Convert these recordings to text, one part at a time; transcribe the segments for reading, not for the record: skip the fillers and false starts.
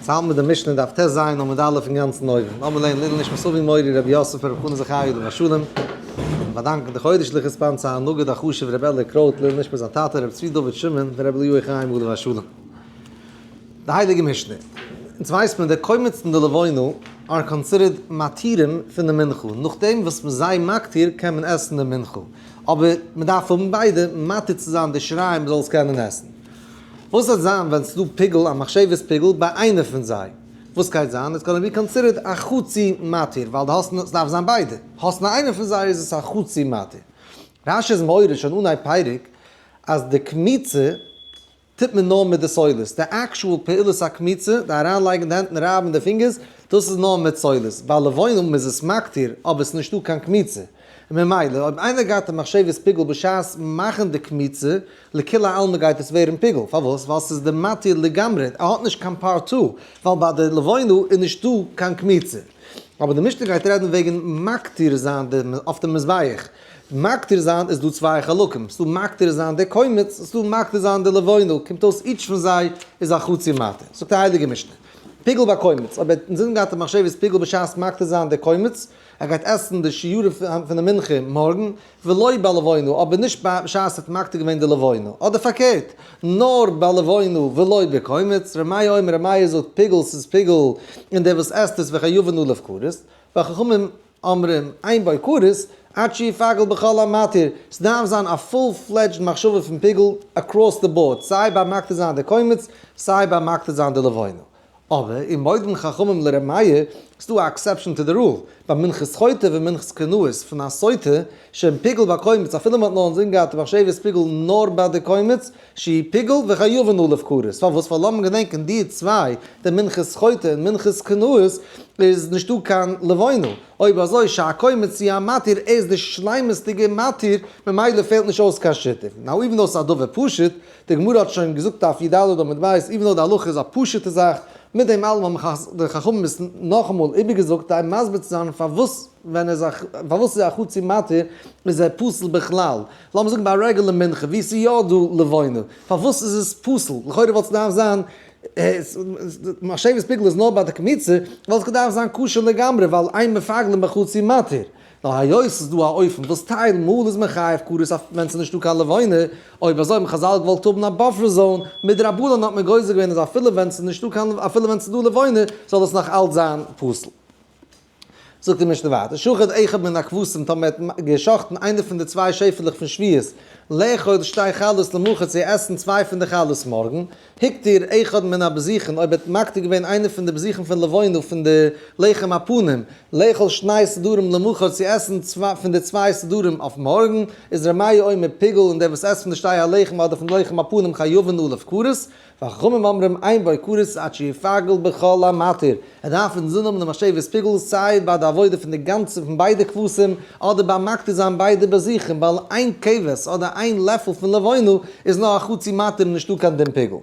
צוזאמען מיט די משנה דף טז עמוד א' אינגאנצן אויבן. לאמיר לערנען לעילוי נשמת אבי מורי רבי יוסף ברב חנא זכרי' עליו השלום. און באדאנקן די חודש'ליכע sponsor הנגיד החשוב רבי אלי' קרויט לעילוי נשמת זיין טאטע רבי צבי דוד שמעון בן רבי אליהו חיים עליו השלום. די הייליגע משנה. אונז ווייסט מען די קומץ און די לבונה are considered מתירים פון די מנחה. נאכדעם וואס מ'איז זיי מקטיר קען מען עסן די מנחה. אבער מ'דארף האבן ביידע מתיר צו זיין די שיריים מ'זאל עס קענען עסן. וואס וועט זיין ווען ס'דא פיגול, א מחשבת פיגול, ביי איינע פון זיי? וואס גייט זיין? It's gonna be considered א חצי מתיר, ווייל די האסט נאר, ס'דארף זיין ביידע. האסט נאר איינע פון זיי איז עס א חצי מתיר. רש"י איז מעורר שוין אנהייב פרק אז די קמיצה טוט מען נאר מיט די סולת. די actual פעולת הקמיצה, די אריינלייגן די הענט און רייבן די פינגערס, דאס איז נאר מיט סולת. ביי לבונה מ'איז עס מקטיר, אבער ס'איז נישטא קיין קמיצה. ממילא אויב איינער גייט א מחשבת פיגול בשעת מאכן די קמיצה, לכולי עלמא גייט עס ווערן פיגול, פארוואס? ווייל ס'איז די מתיר לגמרי, ער האט נישט קיין part two, ווייל ביי די לבונה איז נישטא קיין קמיצה. אבער די משנה גייט רעדן וועגן מקטיר זיין די אויף די מזבח. מקטיר זיין איז דא צוויי חלקים, ס'דא מקטיר זיין די קומץ, ס'דא מקטיר זיין די לבונה, קומט אויס each פון זיי איז א חצי מתיר. זאגט די הייליגע משנה, פיגול בקומץ, אויב ער האט אינזין געהאט א מחשבת פיגול בשעת מקטיר זיין די קומץ, ער גייט עסן די שיעור פון די מנחה מארגן, ולא בלבונה, אבער נישט בשעת ער האט מקטיר געווען די לבונה, אדער פארקערט, נאר בלבונה ולא בקומץ, ר' מאיר אומר, ר' מאיר זאגט פיגול ס'איז פיגול, און דער וואס עסט עס וחייבין עליו כרת, וחכמים אומרים אין בו כרת, עד שיפגל בכל המתיר, ס'דארף זיין א full fledged מחשבה פון פיגול across the board, סיי ביי מקטיר זיין די קומץ, סיי ביי מקטיר זיין די לבונה. אבער אין מודים חכמים לר' מאיר, ס'דא א exception to the rule, ביי מנחת חוטא ומנחת קנאות פון א סוטה, שאם פיגול בקומץ, אפילו מ'האט נאר אינזין געהאט די מחשבת פיגול נאר ביי די קומץ, שהוא פיגול וחייבין עליו כרת. פארוואס? ווייל לאמיר געדענקען די צוויי, די מנחת חוטא און מנחת קנאות, איז נישטא קיין לבונה. אויב אזוי שהקומץ הוא המתיר איז די שלימות'דיגע מתיר, ממילא פעלט נישט אויס קיין שיתוף. Now even though ס'איז א דבר פשוט, די גמרא האט שוין געזאגט דף י"ד עמוד ב', even though די הלכה איז א פשוטע זאך, מיט דעם אלעם האבן די חכמים עס נאכאמאל איבערגעזאגט כדי מסביר צו זיין פארוואס ווען ער איז א פארוואס איז א חצי מתיר איז ער פסול בכלל, לאמיר זאגן ביי א רעגולער מנחה וואו עס איז יא דא לבונה, פארוואס איז עס פסול? לכאורה וואלט עס געדארפט זיין מחשבת פיגול איז נאר ביי די קמיצה, וואלט עס געדארפט זיין כשר לגמרי ווייל אין מפגלין בחצי מתיר. נאר היות ס'איז דא א אופן וואס טייל מאל איז מען חייב כרת אויף ווען ס'איז נישטא קיין לבונה, אויב אזוי האבן חזל געוואלט האבן א buffer zone, מדרבנן האט מען גוזר געווען אז אפילו ווען ס'איז נישטא קיין אפילו ווען ס'איז דא לבונה זאל עס נאך אלץ זיין פסול. זאגט די משנה ווייטער, שחט אחד מן הכבשים טאמער האט גע'שחט'ן איינער פון די צוויי שעפעלעך פון שביעית, לאכול שתי חלות למחר צו עסן צוויי פון די חלות מארגן, הקטיר אחד מן הבזיכין, אויב האט מקטיר געווען איינער פון די בזיכין פון לבונה פון די לחם הפנים, לאכול שני סדרים למחר צו עסן פון די צוויי סדרים אויף מארגן, איז ר' מאיר אומר פיגול און דער וואס עסט פון די שתי הלחם אדער פון די לחם הפנים חייבין עליו כרת, וחכמים אומרים אין בו כרת עד שיפגל בכל המתיר, ער דארף אינזין האבן די מחשבת פיגול סיי ביי די עבודה פון די גאנצע פון ביידע כבשים אדער ביי מקטיר זיין ביידע בזיכין ווייל איין כבש אדער איין לעפל פון לבונה איז נאר א חצי מתיר און נישטא קיין דין פיגול.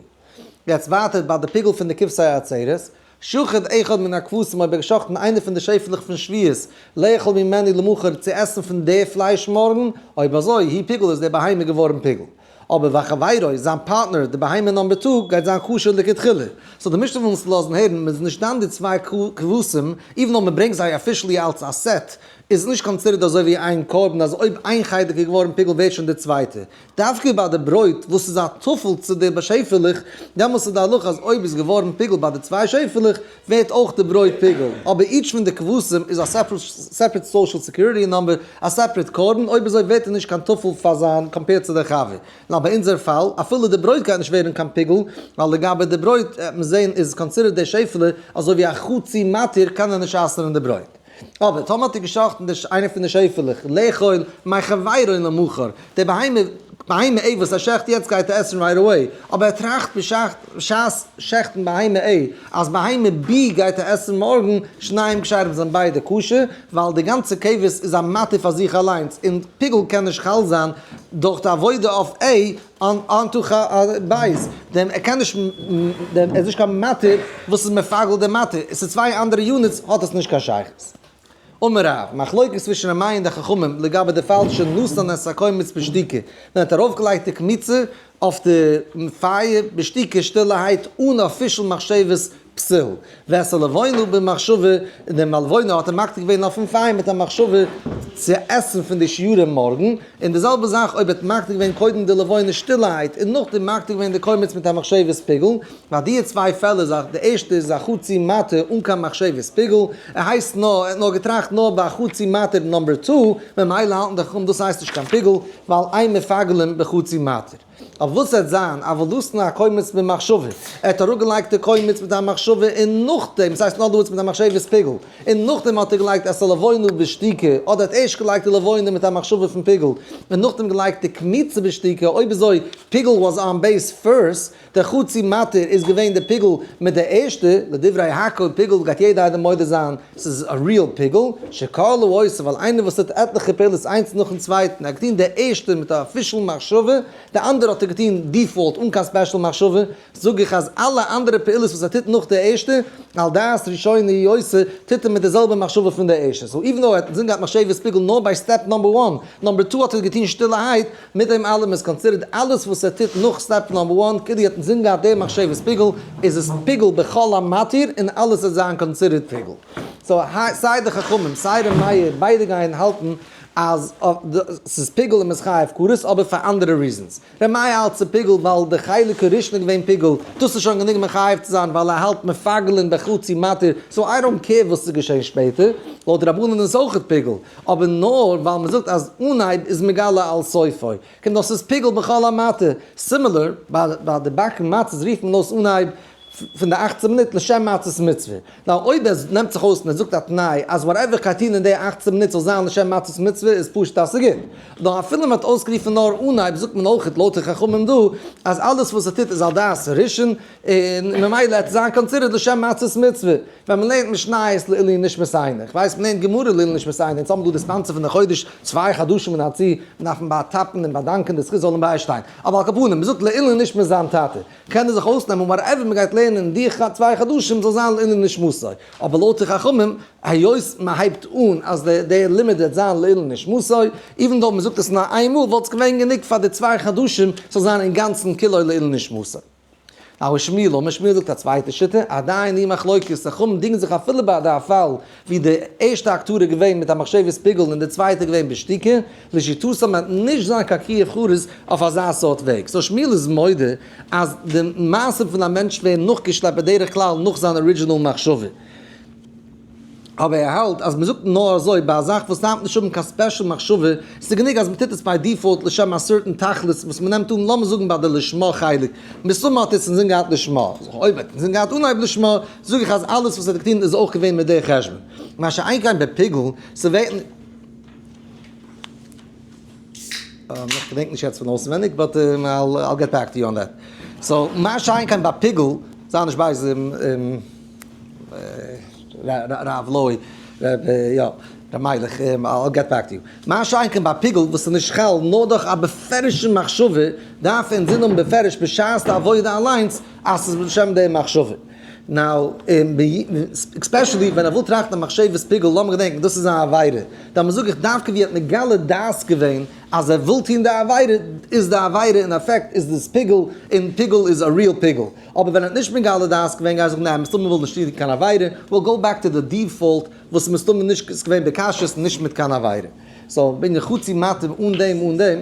יעצט ווייטער ביי די פיגול פון די כבשי העצרת, שחט אחד מן הכבשים אויב ער געשחטן איינער פון די שעפעלעך פון שביעית לאכול ממנו למחר צו עסן פון די פלייש מארגן, אויב אזוי הוא פיגול איז די בהמה געווארן פיגול. אבער וחבירו, זיין פארטנער, די בהמה number two, גייט זיין כשר לכתחילה. So די משנה וויל אונז לאזן הערן, מען איז נישט דן די צוויי כבשים, even though מען ברענגט זיי officially אלץ א set, איז עס נישט considered אזוי ווי איין קרבן אז אויב איין חלק איז געווארן פיגול ווערט שוין די צווייטע. דווקא ביי די ברויט וואס איז א טפל צו די שעפעלעך, דעמאלס איז די הלכה אז אויב איז געווארן פיגול ביי די צוויי שעפעלעך, ווערט אויך די ברויט פיגול. אבער each פון די כבשים איז א separate social security number, א separate קרבן, אויב אזוי ווערט ער נישט קיין טפל פאר זיין compared צו דער חבר. נאר ביי אונזער פאל, אפילו די ברויט גייט נישט ווערן קיין פיגול, ווייל לגבי די ברויט, וועט מען זען איז considered דער שעפעלע אזוי ווי א חצי מתיר קען ער נישט אסר'ן די ברויט. אבער טאמער האט ער געשחט'ן די איינע פון די שעפעלעך, לאכול מחבירו למחר, די בהמה, בהמה A וואס ער שעכט יעצט גייט ער עסן right away, אבער ער טראכט בשעת שעכטן בהמה A אז בהמה B גייט ער עסן מארגן, שניהם כשרים זענען ביידע כשר, ווייל די גאנצע כבש איז א מתיר פאר זיך אליינס, און פיגול קען נישט חל זיין דורך די עבודה אויף A onto בית, דעם ער קען נישט, דעם ער איז נישט קיין מתיר וואס איז מפגל דעם מתיר, עס איז צוויי אנדערע units האט עס נישט קיין שייכות. אמר רב, מחלוקת צווישן ר' מאיר און די חכמים לגבי די פאלשע נתן את הקומץ בשתיקה, ווען ער האט ארויפגעלייגט די קמיצה אויף די פייער בשתיקה שטילערהייט אן official מחשבת. פסול. ואת הלבונה במחשבה, און דעם לבונה האט ער מקטיר געווען אויפן פייער מיט א מחשבה צו עסן פון די שיעורים מארגן, און די זעלבע זאך אויב ער האט מקטיר געווען קודם די לבונה שטילערהייט און נאכדעם מקטיר געווען די קומץ מיט א מחשבת פיגול, ווייל די צוויי פעלער זאך, די ערשטע איז א חצי מתיר אן קיין מחשבת פיגול, ער הייסט נאר, ער האט נאר געטראכט נאר ביי חצי מתיר number two, ממילא האלטן די חכמים דאס הייסט נישט קיין פיגול, ווייל אין מפגלים בחצי מתיר. אויף וואס וועט זיין אבל נתן הקומץ במחשבה, ער האט אראפגעלייגט די קומץ מיט א מחשבה און נאכדעם, ס'הייסט נאך דא מיט א מחשבת פיגול, און נאכדעם האט ער געלייגט את הלבונה בשתיקה, אדער האט ערשט געלייגט די לבונה מיט א מחשבה פון פיגול, און נאכדעם געלייגט די קמיצה בשתיקה, אויב אזוי פיגול was on base first, דער חצי מתיר איז געווען די פיגול מיט די ערשטע, לדברי הכל פיגול גייט יעדער איינער מודה זיין ס'איז א real פיגול, שכל העושה ווייל איינער וואס טוט עטליכע פעולות איינס נאכן צווייטן, ער האט געטון די ערשטע מיט א official מחשבה, די אנדערע האט ער געטון default אן קיין special מחשבה, זאג איך אז אלע אנדערע פעולות וואס ער טוט נאך די ערשטע, על דעת ראשונה הוא עושה, טוט ער מיט די זעלבע מחשבה פון די ערשטע. so even though ער האט אינזין געהאט מחשבת פיגול נאר ביי step number one, number two האט ער געטון שטילערהייט, מיט דעם אלעם איז considered אלעס וואס ער טוט נאך step number one, כאילו ער האט אינזין געהאט די מחשבת פיגול, איז עס פיגול בכל המתיר און אלעס וועט זיין considered פיגול. so סיי די חכמים סיי ר' מאיר ביידע גייען האלטן אז ס'איז פיגול און מ'איז חייב כרת אבער פאר אנדערע reasons. ר' מאיר האלט ס'איז פיגול ווייל די חלק הראשון איז געווען פיגול, דאס איז שוין גענוג מחייב צו זיין ווייל ער האלט מפגלין בחצי מתיר, so I don't care וואס איז געשען שפעטער, לויט רבנן איז עס אויכעט פיגול. אבער נאר ווייל מען זאגט אז אנהייב איז מגלה על סופו, קומט אויס ס'איז פיגול בכל המתיר, similar ביי די באקן מצות רופט מען אויס אנהייב פון די 18 מינוט לשם מצות מצוה, נאר אויב ער נעמט זיך אויס און ער זאגט א תנאי אז whatever איך גיי טון אין די 18 מינוט זאל זיין לשם מצות מצוה איז פשוט אז ס'גוט, נאר אפילו מען האט אויסגערופן נאר אנהייב זאגט מען אויך לויט די חכמים דא אז אלעס וואס ער טוט איז על דעת ראשון און ממילא עט זיין considered לשם מצות מצוה. ווען מען לערנט משניות לעילוי נשמת איינער, איך ווייס מען לערנט גמרא לעילוי נשמת איינער, אונז האבן דא די sponsor פון די חודש צוויי חדשים אין א צי, מען דארף אים באטאפן און באדאנקען די זכות זאל אים ביישטיין, אבער על כל פנים, מען זאגט לעילוי נשמת זיין טאטע, קען ער זיך אויסנעמען whatever מען גייט לערנען אין די צוויי חדשים זאל זיין לעילוי נשמתו, אבער לויט די חכמים, היות מען הייבט אן אז די לימוד וועט זיין לעילוי נשמתו, even though מען זאגט עס נאר איינמאל וואלט עס געווען גענוג פאר די צוויי חדשים ס'זאל זיין אינגאנצן כולו לעילוי נשמתו. אבער שמואל אמר, שמואל זאגט א צווייטע שיטה, עדיין היא מחלוקת, חכמים דינגען זיך אפילו ביי די פאל ווי די ערשטע הקטרה איז געווען מיט א מחשבת פיגול און די צווייטע איז געווען בשתיקה, לשיטתם וועט נישט זיין קיין חיוב כרת אויף אזא סארט וועג. so שמואל איז מודה אז די מעשים פון א מענטש ווערן נאכגעשלעפט בדרך כלל נאך זיין original מחשבה. אבער ער האלט אז מ'זאגט נאר אזוי ביי א זאך וואס דארף נישט האבן קיין special מחשבה, ס'איז גענוג אז מ'טוט עס by default לשם א certain תכלית וואס מ'נעמט אן, לאמיר זאגן ביי די לשמה חלק, מסתמא האט ער אינזין געהאט לשמה, אויב האט ער אינזין געהאט אנהייב לשמה, זאג איך אז אלעס וואס ער האט געטון איז אויך געווען מיט די חשבון. מה שאין כן בפיגול, ס'ווערט. איך געדענק נישט יעצט פון אויסנווייניג, but I'll get back to you on that. so מה שאין כן ביי פיגול, זיי נישט בייז. רב לוי, יא, ר' מיילעך, I'll get back to you. מה שאין כן ביי פיגול וואס איז נישט חל נאר דורך א בפירוש'ן מחשבה, דארף אינזין האבן בפירוש בשעת די עבודה אליינס אז ס'איז בשם די מחשבה. now, especially ווען ער וויל טראכטן א מחשבת פיגול, לאמיר געדענקן דאס איז א עבירה, דאן זאג איך דווקא ווי ער האט מגלה דעת געווען אז ער וויל טון די עבירה, איז די עבירה אין אפעקט איז דאס פיגול, און פיגול איז א real פיגול. אבער ווען ער האט נישט מגלה דעת געווען גייט ער זאגן ניין מסתמא וויל נישט טון קיין עבירה, we'll go back to the default וואס איז מסתמא נישט איז געווען בקשיות און נישט מיט קיין עבירה. so בין איך חצי מתיר אן דעם אן דעם.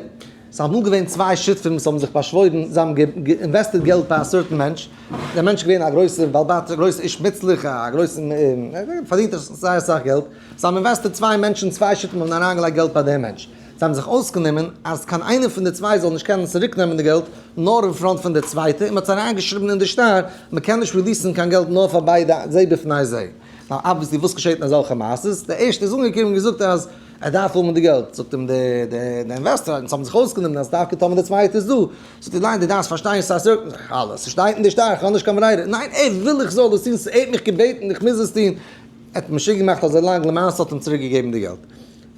ס'איז אמאל געווען צוויי שותפים וואס האבן זיך באשוואוירן, זיי האבן געאינוועסטעד געלט ביי א certain מענטש, דער מענטש איז געווען א גרויסער בעל בית, א גרויסער איש מוצלח, א גרויסער, פארדינט זייער אסאך געלט, זיי האבן invested צוויי מענטשן, צוויי שותפים האבן אריינגעלייגט געלט ביי דעם מענטש. זיי האבן זיך אויסגענומען אז קיין איינער פון די צוויי זאל נישט קענען צוריק נעמען די געלט נאר אין front פון די צווייטע, און מען האט עס אריינגעשריבן אין די שטר, מען קען נישט release ן קיין געלט נאר פאר ביידע זה בפני זה. now obviously וואס געשעט אין אזעלכע מעשות? דער ערשטער איז אנגעקומען און געזאגט אז ער דארף האבן די געלט, זאגט אים די investor, אונז האבן זיך אויסגענומען אז דווקא טאמער די צווייטע איז דא, זאגט ער ניין דו דארפסט פארשטיין ס'איז א certain, אלעס, ס'שטייט אין די שטר, איך האב נישט קיין ברירה, ניין ער וויל איך זאל עס טון, ער האט מיך געבעטן איך מוז עס טון, ער האט משוגע געמאכט אזוי לאנג, למעשה האט אים צוריק געגעבן די געלט.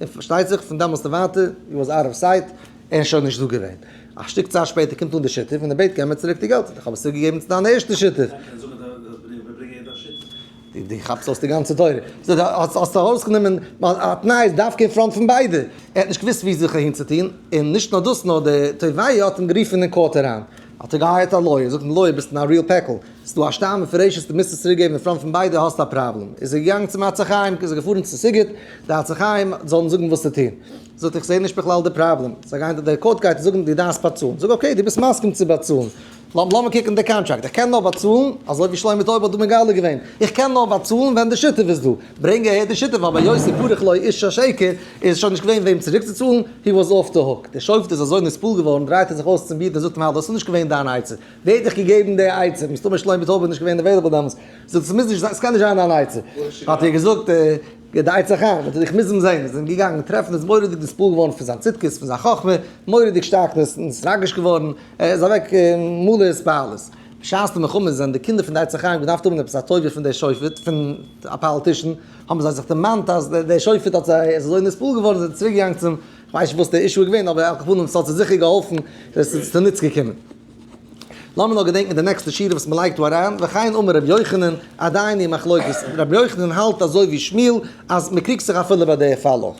און פארשטייט זיך פון דעמאלסט און ווייטער, he was out of sight, ער איז שוין נישט דא געווען. א שטיק צייט שפעטער קומט אן די שותף און ער בעט געב מיר צוריק די געלט, איך האב עס צוריק געגעבן צו דיין ערשטע שותף. דו כאפסט אויס די גאנצע תורה. האסט ארויסגענומען א תנאי איז דווקא אין front פון ביידע. ער האט נישט געוואוסט ווי זיך אהינצוטון, און נישט נאר דאס נאר די תובע האט אים גערופן אין court אריין. האט ער געהייערט א lawyer, זאגט אים lawyer ביסט אין א real פעקל, ס'איז דא א שטר מפורשת דו מוזט עס צוריק געבן אין front פון ביידע האסט א פראבלעם, איז ער געגאנגען צום עצי חיים, איז ער געפארן צו סיגוט, די עצי חיים זאל אים זאגן וואס צו טון, זאגט איך זעה נישט בכלל די פראבלעם, זיי גייען די court גייט זאגן דו דארפסט באצאלן, זאג okay דו ביסט מסכים צו באצאלן, לאמיר קוקן די קאנטראקט, איך קען נאר באצאלן, אזוי ווי שלמה טויב האט דא מגלה געווען, איך קען נאר באצאלן ווען די שותף איז דא, ברענג אהער די שותף, אבער יוסי פרח לא איש השקר, איז שוין נישט געווען וועם צוריקצוצאלן, he was off the hook. דער שופט איז אזוי נתפעל געווארן, דרייט ער זיך אויס צום איד און זאגט אים האלא, דאס איז נישט געווען דיין עצה, ווער האט דיך געגעבן די עצה? מסתמא שלמה טויב איז נישט געווען available דעמאלס, זאגט עס מוז נישט זיין, עס קען נישט זיין דיין עצה, האט ער געזאגט, די עצה חיים, האט ער איך מוז אים זען, זיי זענען געגאנגען טרעפן, איז מורא'דיג נתפעל געווארן פון זיין צדקות, פון זיין חכמה, מורא'דיג שטארק נתרגש געווארן, ער איז אוועק מלא התפעלות. בשעת די מלחמה זענען די קינדער פון די עצי חיים געדארפט האבן עפעס א טובה פון דער שופט, פון א politician, האבן זיי זיך דערמאנט אז דער שופט האט זיי, איז אזוי נתפעל געווארן, זענען צוריק געגאנגען צום, כ'ווייס נישט וואס דער issue איז געווען, אבער על כל פנים ס'האט זיי זיכער געהאלפן, עס איז צוניץ געקומען. לאמיר נאר געדענקען די נעקסטע שורה וואס מ'לייגט דא אריין, וכן אמר ר' יוחנן, עדיין היא מחלוקת, ר' יוחנן האלט אזוי ווי שמואל אז מ'קריגט זיך אפילו ביי די פאל אויך.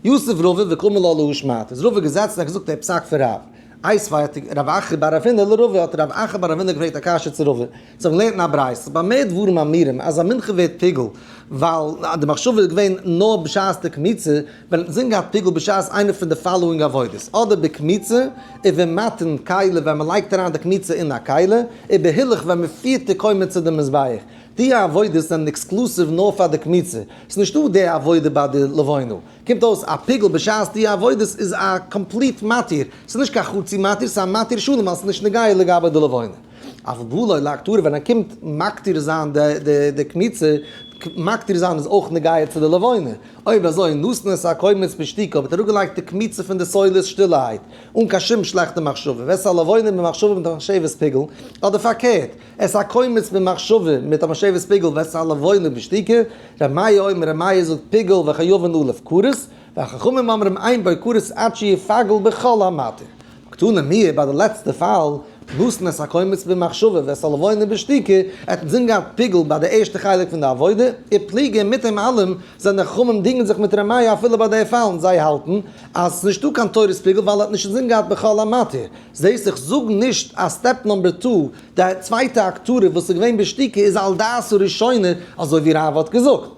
יתיב רבא וקאמר לה להא שמעתא, איז רבא געזעצן און געזאגט די פסק פון רב. איתיביה רב אחא בר רב הונא לרבא האט רב אחא בר רב הונא געפרעגט א קשיא צו רבא, זיי האבן געלערנט אין א ברייתא במה דברים אמורים אז א מנחה ווערט פיגול ווייל די מחשבה איז געווען נאר בשעת די קמיצה, ווען האט אינזין געהאט פיגול בשעת איינע פון די following עבודות, אדער בקמיצה, ובמתן כלי ווען מען לייגט אריין די קמיצה אין א כלי, ובהילוך ווען מען פירט די קומץ צו די מזבח. די עבודות זענען exclusive נאר פאר די קמיצה, ס'איז נישטא די עבודה ביי די לבונה. קומט אויס א פיגול בשעת די עבודות איז א complete מתיר, ס'איז נישט קיין חצי מתיר, ס'איז א מתיר שלם ווייל ס'איז נישט נוגע לגבי די לבונה. אבל בא לו להקטרה ווען ער קומט מקטיר זיין די קמיצה, מקטיר זיין איז אויך נוגע צו די לבונה. אויב אזוי נתן את הקומץ בשתיקה האט ער אראפגעלייגט די קמיצה פון די סולת שטילערהייט, אן קיין שום שלעכטע מחשבה, ואת הלבונה במחשבה מיט א מחשבת פיגול, אדער פארקערט, את הקומץ במחשבה מיט א מחשבת פיגול ואת הלבונה בשתיקה, ר' מאיר אומר ר' מאיר זאגט פיגול וחייבין עליו כרת, והחכמים אומרים אין בו כרת עד שיפגל בכל המתיר. קתני מיהא ביי די לעצטע פאל, נתן את הקומץ במחשבה ואת הלבונה בשתיקה, ער האט אינזין געהאט פיגול ביי די ערשטע חלק פון די עבודה, ופליגי מיט דעם אלעם זענען די חכמים דינגען זיך מיט ר' מאיר אפילו ביי די פאל און זיי האלטן אז ס'נישטא קיין תורת פיגול ווייל ער האט נישט אינזין געהאט בכל המתיר. זעהסט איך זאג נישט אז step number two די צווייטע הקטרה וואס איז געווען בשתיקה איז על דעת הראשונה אזוי ווי רב האט געזאגט.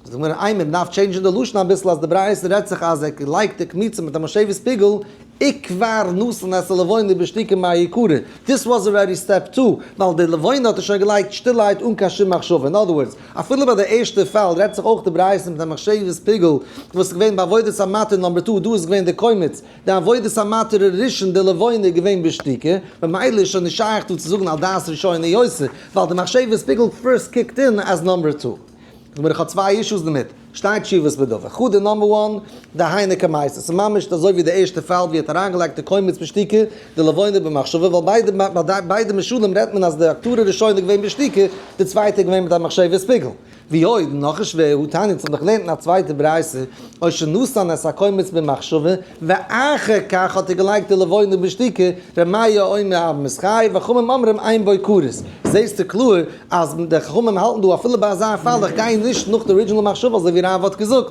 זאגט מיר איינער מ'דארף טשעינדזשן די לשון אביסל אז די ברייתא רעדט זיך אז ער לייגט די קמיצה מיט א מחשבת פיגול וכבר נתן את הלבונה בשתיקה מאי יקרא this was already step two ווייל די לבונה האט ער שוין געלייגט שטילערהייט אן קיין שום מחשבה אין other words אפילו ביי די ערשטע פאל רעדט זיך אויך די ברייתא מיט א מחשבת פיגול וואס איז געווען בעבודת המטה number two דא איז געווען די קומץ די עבודת המטה הראשון די לבונה איז געווען בשתיקה, ממילא איז שוין נישט שייך דא צו זאגן על דעת ראשונה יותר, ווייל די מחשבת פיגול first kicked in as number two. זאג מיר איך האב צוויי אישוס דערמיט, שתי תשובות בדבר. חדא number one, דהיינו קמייתא, ס'איז ממש אזוי ווי די ערשטע פאל ווי ער האט אריינגעלייגט די קומץ בשתיקה, די לבונה במחשבה, ווייל ביידע ביידע משלים רעדט מען אז די הקטרה ראשונה איז געווען בשתיקה, די צווייטע איז געווען מיט א מחשבת פיגול. ועוד, נאך א שווער, הא תניא, אונז האבן דאך געלערנט אין א צווייטע ברייתא, או שנתן את הקומץ במחשבה, ואחר כך האט ער געלייגט די לבונה בשתיקה, ר' מאיר אומר הוי מתחייב, וחכמים אומרים אין בו כרת. זעהסטו קלאר אז די חכמים האלטן דא אפילו ביי אזא פאל איך גיי נישט נאך די original מחשבה אזוי ווי רב האט געזאגט.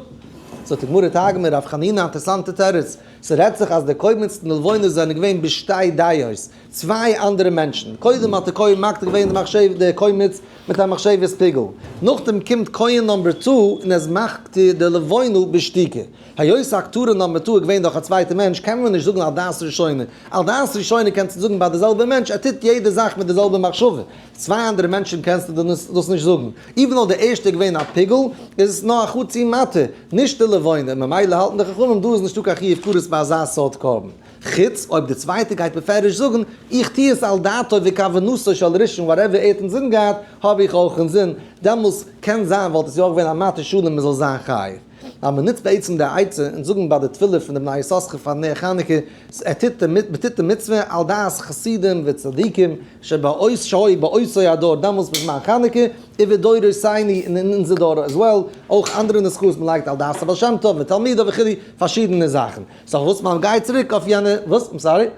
זאגט די גמרא תרגמא רב חנינא א אינטערסאנטע תירוץ, ס'רעדט זיך אז די קומץ און די לבונה זענען געווען בשתי דעות, צוויי אנדערע מענטשן, קודם האט די כהן מקטיר געווען די מחשב די קומץ מיט א מחשבת פיגול, נאכדעם קומט כהן number two און איז מקטיר די לבונה בשתיקה, היות הקטרה number two איז געווען דורך א צווייטע מענטש קען מען נישט זאגן על דעת ראשונה, על דעת ראשונה קענסטו זאגן ביי די זעלבע מענטש ער טוט יעדע זאך מיט די זעלבע מחשבה, צוויי אנדערע מענטשן קענסטו דאס נישט זאגן, even though די ערשטע איז געווען א פיגול איז עס נאר א חצי מתיר, נישט די לבונה, ממילא האלטן די חכמים דא איז נישטא קיין חיוב כרת ביי אזא סארט קרבן. חוץ אויב די צווייטע גייט בפירוש זאגן, איך טו עס על דעתו וכוונתו של ראשון whatever ער האט אינזין געהאט האב איך אויך אינזין, דעמאלס קען זיין וואלט עס יא געווען א מתיר שלם מען זאל זיין חייב. אז מען נוצט בעצם די עצה און זאגן ביי די תפילה פון די בני יששכר פאר נר חנוכה, ער טוט די מען טוט די מצוה על דעת חסידים וצדיקים שבאות שהיו באותו הדור דעמאלס בזמן חנוכה, ובדורותינו און אין אונזער דור as well, אויך אנדערע נוסחאות מען לייגט על דעת הבעל שם טוב ותלמידיו וכו' פארשידענע זאכן. so וואס מען גייט צוריק אויף יענע, וואס? I'm sorry?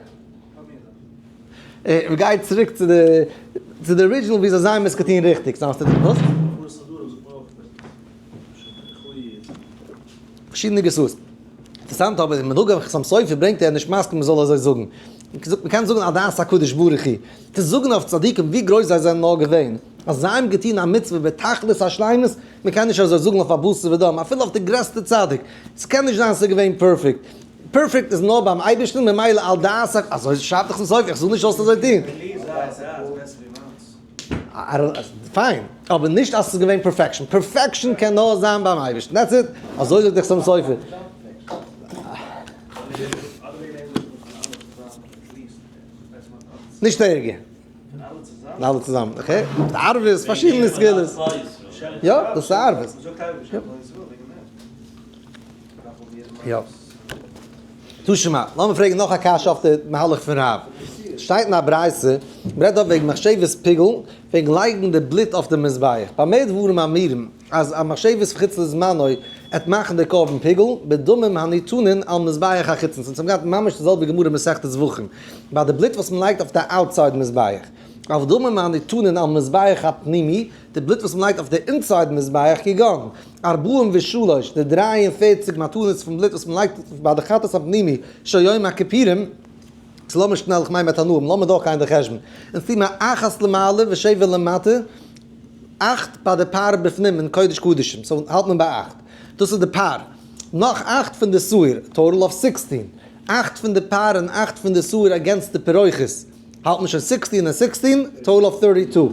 מען גייט צוריק צו די צו די original ווי אזוי זיי האבן עס געטון ריכטיג, זאגסט דו וואס? פארשידענע גרסאות. אינטערעסאנט אבער אין מנהג החתם סופר ברענגט ער נישט מסכים מען זאל אזוי זאגן. מ'קען זאגן על דעת הקדוש ברוך הוא, צו זאגן אויף צדיקים ווי גרויס זיי זענען נאר געווען, אז זיי האבן געטון א מצוה בתכלית השלימות, מ'קען נישט אזוי זאגן אויף א בשר ודם, אפילו אויף די גרעסטע צדיק, ס'קען נישט זיין ס'איז געווען perfect. Perfect איז נאר ביים אייבערשטן, ממילא על דעת ה, אזוי שרייבט דאך סופר, איך זאג נישט זאלסט אזוי טון. Fine, אבער נישט אז ס'איז געווען perfection, perfection קען נאר זיין ביים אייבערשטן, that's it, אזוי זאגט דער חתם סופר. נישט ערגער. פון אלע צוזאמען, okay. די ערבות, פארשידענע סגולות. יא, דאס איז ערבות. יא. תא שמע, לאמיר פרעגן נאך א קשיא אויף די מהלך פון רב. שטייט אין א ברייתא, מ'רעדט דארט וועגן מחשבת פיגול, וועגן לייגן די בלוט אויף די מזבח. במה דברים אמורים, אז א מחשבת חוץ לזמנו עט מאכן די קרבן פיגול, בדמים הניתנין על מזבח החיצון. ס'אונז האבן געהאט ממש די זעלבע גמרא מסכת זבחים. ביי די בלוט וואס מ'לייגט אויף די outside מזבח. אבל דמים הניתנין על מזבח הפנימי, די בלוט וואס מ'לייגט אויף די inside מזבח כגון. 43, די 43 מתנות פון בלוט וואס מ'לייגט ביי די חטאת הפנימי של יום הכיפורים, so לאמיר שנעל, איך מיין מיט תנאים, לאמיר דורכגיין די חשבון. און שימה אחת למעלה ושבע למטה, אכט ביי די פר בפנים אין קודש קדשים, so האלט מען ביי אכט. דאס איז די פר. נאך אכט פון די שעיר, total of 16. אכט פון די פר און אכט פון די שעיר against די פרוכת, האלט מען שוין 16 און 16, total of 32.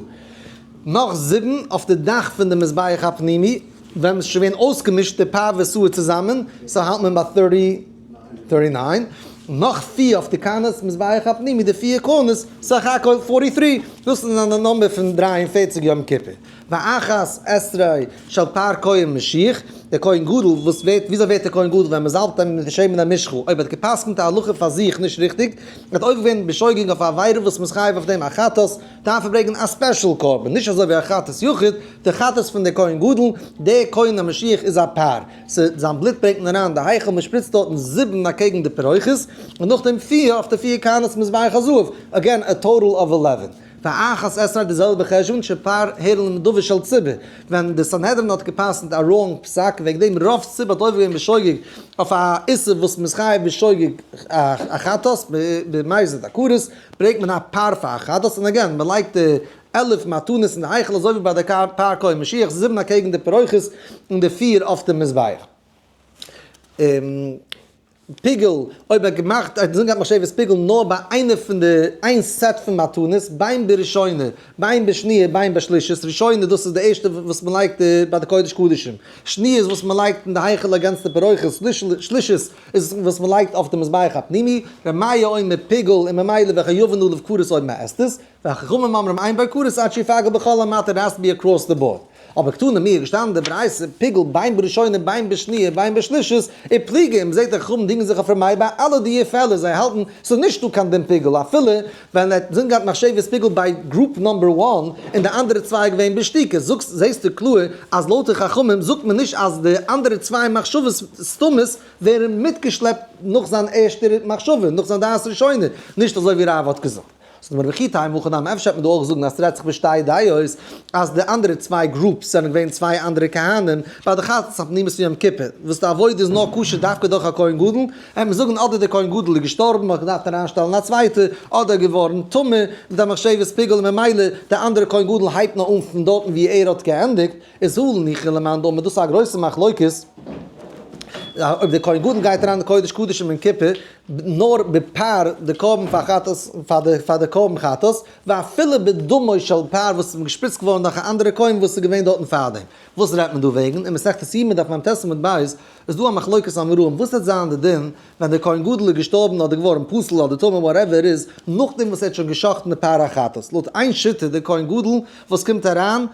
נאך זיבן אויף די דאך פון די מזבח הפנימי, ווען עס איז שוין געווען אויסגעמישט די פר ושעיר צוזאמען, so האלט מען ביי 39. נאך פיר אויף די קרנות מזבח הפנימי, די פיר קרנות, סך הכל 43. דאס איז די number פון 43 יום כיפור. ואחת עשרה של פר כהן משיח, דער כהן גדול, וואס ווערט, וויאזוי ווערט דער כהן גדול ווען מען זאלבט אים מיט די שמן המשחה? אויב האט געפסקנט א הלכה פאר זיך נישט ריכטיג, האט עובר געווען בשוגג אויף א עבירה וואס מ'איז חייב אויף דעם א חטאת, דארף ער ברענגען א special קרבן, נישט אזוי ווי א חטאת יחיד, די חטאת פון דער כהן גדול, דער כהן המשיח איז א פר, זיין בלוט ברענגט מען אריין די היכל, מען שפריצט דארטן זיבן אקעגן די פרוכת, און נאכדעם פיר אויף די פיר קרנות מזבח הזהב, again a total of 11. ואחת עשרה די זעלבע חשבון שפר הערל נדבה של ציבור, ווען די סנהדרין האט געפסקנט א wrong פסק וועגן דעם רוב ציבור האט עובר געווען בשוגג אויף א איסור וואס מ'איז חייב בשוגג א חטאת במזיד א כרת, ברענגט מען א פר פאר א חטאת און again מ'לייגט די 11 מתנות אין די היכל אזוי ווי ביי די פר כהן משיח זיבן אקעגן די פרוכת און די פיר אויף די מזבח. פיגול, אויב ער האט געמאכט, ער האט געזאגט געהאט מחשבת פיגול נאר ביי איינע פון די, איין set פון מתנות, בין בראשונה, בין בשניה, בין בשלישית, ראשונה דאס איז די ערשטע וואס מען לייגט ביי די קודש קדשים, שניה איז וואס מען לייגט אין די היכל against די פרוכת, שלישית איז וואס מען לייגט אויף די מזבח הפנימי, ר' מאיר אומר פיגול און ממילא וחייבין עליו כרת אויב מען עסט עס, וחכמים אומרים אין בו כרת עד שיפגל בכל המטה, it has to be across the board. אבער קתני מיר געשטאנען די ברייתא פיגול בין בראשונה בין בשניה בין בשלישית ופליגי און מ'זעט די חכמים דינגען זיך אויף ר' מאיר ביי אלע די פעלער זיי האלטן ס'איז נישט דא קיין דין פיגול אפילו ווען ער האט זינט געהאט מחשבת פיגול ביי group number one און די אנדערע צוויי געווען בשתיקה זאגסט זעסטו קלאר אז לויט די חכמים זאגט מען נישט אז די אנדערע צוויי מחשבות סתומות ווערן מיטגעשלעפט נאך זיין ערשטער מחשבה נאך זיין דעת ראשונה נישט אזוי ווי רב האט געזאגט. זאגט די גמרא וכי תימא הכא נמי אפשר וועט מען דא אויך זאגן אז ס'רעדט זיך בשתי דעות אז די אנדערע צוויי groups זענען געווען צוויי אנדערע כהנים ביי די חטאת הפנימית פון יום כיפור וואס די עבודה איז נאר כשר דווקא דורך א כהן גדול, וועט מען זאגן אדער דער כהן גדול איז געשטארבן מ'האט געדארפט אריינשטעלן א צווייטע, אדער געווארן טמא מיט א מחשבת פיגול און ממילא די אנדערע כהן גדול הייבט נאר אן פון דארטן ווי ער האט געענדיגט, איז הא ניחא למאן דאמר דאס איז א גרויסע מחלוקת אויב דער כהן גדול גייט אריין אין קודש קדשים יום כיפור נאר בעפאר די קרבן פאר חטאת פאר די פאר די קרבן חטאת, ואפילו בדמו של פר וואס איז געשפריצט געווארן דורך א אנדערע כהן וואס איז געווען דארטן פארדעם. וואס רעדט מען דא וועגן? אין מסכת יומא דף מ"ט עמוד ב' איז דא א מחלוקת אמוראים וואס וועט זיין די דין ווען דער כהן גדול איז געשטארבן אדער געווארן פסול אדער טמא whatever איז נאכדעם וואס ער האט שוין גע'שחט'ן די פר החטאת. לויט איין שיטה דער כהן גדול וואס קומט אריין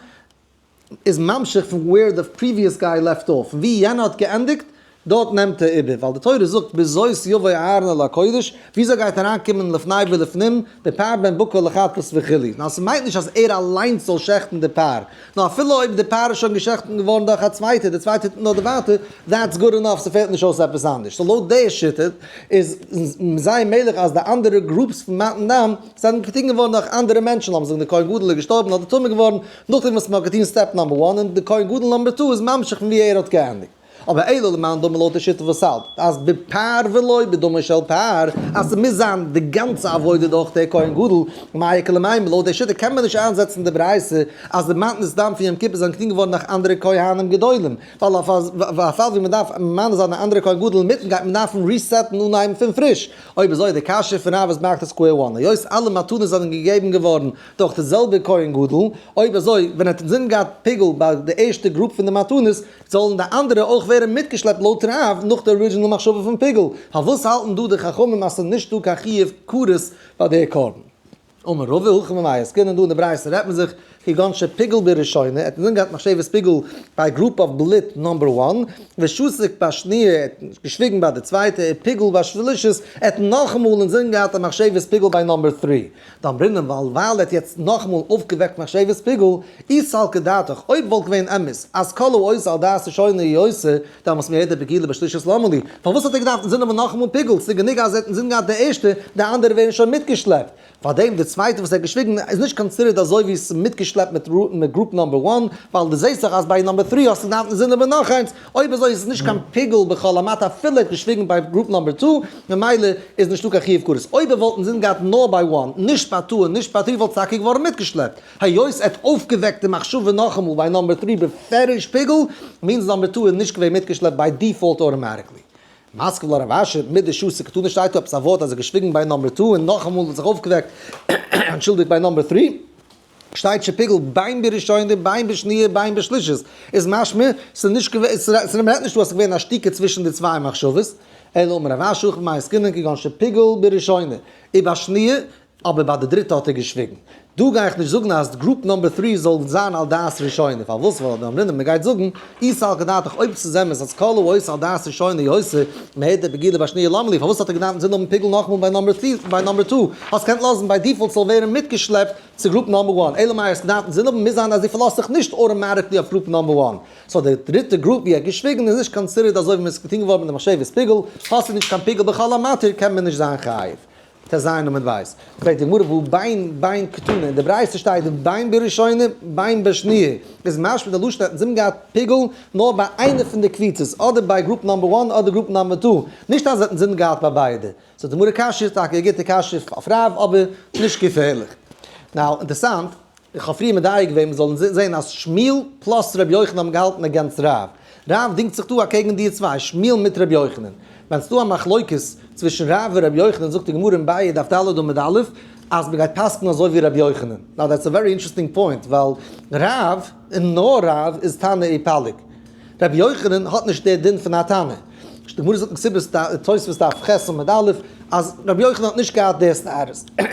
איז ממשיך פון where the previous guy left off, פון ווי יענער האט געענדיגט, דארט נעמט ער איבער, ווייל די תורה זאגט בזאת יבוא אהרן אל הקודש, וויאזוי גייט אריינקומען לפני ולפנים, בפר בן בקר לחטאת וכו', נאר ס'מיינט נישט אז ער אליינס זאל שעכטן די פר, נאר אפילו אויב די פר איז שוין געשעכטן געווארן דורך א צווייטער, די צווייטער טוט נאר די ווייטער, that's good enough, ס'פעלט נישט אויס עפעס אנדערש. So לויט די שיטה איז זייער מעגליך אז די אנדערע groups פון מתן דם זענען געטון געווארן דורך אנדערע מענטשן, לאמיר זאגן די כהן גדול איז געשטארבן אדער טמא געווארן, נאכדעם וואס מ'האט געטון step number one און די כהן גדול number two איז ממשיך פון ווי ער האט געענדיגט. אבער אלא למאן דאמר לויט די שיטה וואס האלט אז בפר ולא בדמו של פר, אז ס'מוז זיין די גאנצע עבודה דורך דער כהן גדול, מאי איכא למימר, לויט די שיטה קען מען נישט איינזעצן די ברייתא אז די מתנות דם פון יום כיפור זענען געטון געווארן דורך אנדערע כהנים גדולים, ווייל אויף א פאל ווי מ'דארף ממנה זיין א אנדערע כהן גדול אינמיטן גייט מען דארפן reset ן אנהייבן פון פריש, אויב אזוי איז די קשיא פון רב איז back to square one, היות אלע מתנות זענען געגעבן געווארן דורך די זעלבע כהן גדול, אויב אזוי ווען ער האט אינזין געהאט פיגול ביי די ערשטע group פון די מתנות, זאלן די אנדערע אויך ווערן מיטגעשלעפט לויט רב נאך די original מחשבה פון פיגול, פארוואס האלטן דא די חכמים אז ס'איז נישט דא קיין חיוב כרת ביי די קרבן? אמר רבא הכא במאי עסקינן דא אין די ברייתא רעדט מען זיך כגון שפיגל בראשונה, ער האט אינזין געהאט מחשבת פיגול ביי group of בלוט number one, ושתק בשניה, ער האט געשוויגן ביי די צווייטע, ופיגל בשלישית, ער האט נאכאמאל אינזין געהאט א מחשבת פיגול ביי number three. דאמרינן ווייל ווייל ער האט יעצט נאכאמאל אויפגעוועקט מחשבת פיגול, אי סלקא דעתך, אויב וואלט געווען אמת אז כל העושה על דעת ראשונה הוא עושה, דאמאלס מהיתר פגילה בשלישית למה לי, פארוואס האט ער געדארפט אינזין האבן נאכאמאל פיגול, ס'איז גענוג אז ער האט אינזין געהאט די ערשטע, די אנדערע ווערן שוין מיטגעשלעפט. פארדעם די צווייטע וואס ער האט געשוויגן איז נישט considered אזוי ווי ס'איז מיטגעשלעפט מיט group number one, ווייל דו זעסט דאך אז ביי number three האסטו געדארפט אינזין האבן נאך איינס, אויב אזוי איז עס נישט קיין פיגול בכל המתיר אפילו ער האט געשוויגן ביי group number two, ממילא איז נישטא קיין חיוב כרת. אויב ער וואלט אינזין געהאט נאר ביי one, נישט ביי two און נישט ביי three וואלט עס טאקע געווארן מיטגעשלעפט. היות ער האט אויפגעוועקט די מחשבה נאכאמאל ביי number three בפירוש פיגול, means number two איז נישט געווען מיטגעשלעפט by default automatically. מתקיף לה רב אשי, מדשתיק קתני שטייט דא עפעס א ווארט אז ער האט געשוויגן ביי number two און נאכאמאל האט זיך אויפגעוועקט אנטשולדיגט ביי number three. שטייט שפיגל בין בראשונה בין בשניה בין בשלישית איז משמע ס'איז נישט געווען ס'רעדט נישט דא אז ס'איז געווען א שתיקה צווישן די צוויי מחשבות אלא אמר רב אשי הכא במאי עסקינן כגון שפיגל בראשונה ובשניה אבער ביי די דריטע האט ער געשוויגן. דא גיי איך נישט זאגן אז group number three זאל זיין על דעת ראשונה, פארוואס ווייל דאמרינן מ'גייט זאגן אי סלקא דעתך אויב ס'איז אמת אז כל העושה על דעת ראשונה הוא עושה מהיתר פגילה בשניה למה לי פארוואס האט ער געדארפט אינזין האבן פיגול נאכאמאל ביי number three ביי number two האסט געקענט לאזן by default ס'זאל ווערן מיטגעשלעפט צו group number one אלא מאי האסט געדארפט אינזין האבן מוז זיין אז דו פארלאזט זיך נישט automatically אויף group number one so די דריטע group ווי ער האט געשוויגן איז נישט considered אזוי ווי מ'איז געטון געווארן מיט די מחשבת פיגול האסטו נישט קיין פיגול בכל המתיר קען מען נישט זיין חייב. טז עמוד בית. פרעגט די גמרא והא בין בין קתני, אין די ברייתא שטייט בין בראשונה בין בשניה, איז משמע די לשון האט אינזין געהאט פיגול נאר ביי איינע פון די קבוצות, אדער ביי group number one אדער group number two, נישט אז ער האט אינזין געהאט ביי ביידע. זאגט די גמרא קשיא איז טאקע א גוטע קשיא אויף רב אבער נישט געפערליך. now אינטערסאנט, איך האב פריער מדייק געווען מ'זאל זעהן אז שמואל plus ר' יוחנן האבן געהאלטן against רב. רב דינגט זיך דא אקעגן די צוויי, שמואל מיט ר' יוחנן. ווען ס'דא א מחלוקת צווישן רב און ר' יוחנן זאגט די גמרא אין ביעא דף ד' עמוד א' אז מ'גייט פסק'ן אזוי ווי ר' יוחנן. now that's a very interesting point ווייל רב און נאר רב איז תנא ופליג. ר' יוחנן האט נישט די דין פון א תנא. די גמרא זאגט אין כתובות תוספות דף ח' עמוד א' אז ר' יוחנן האט נישט געהאט די status.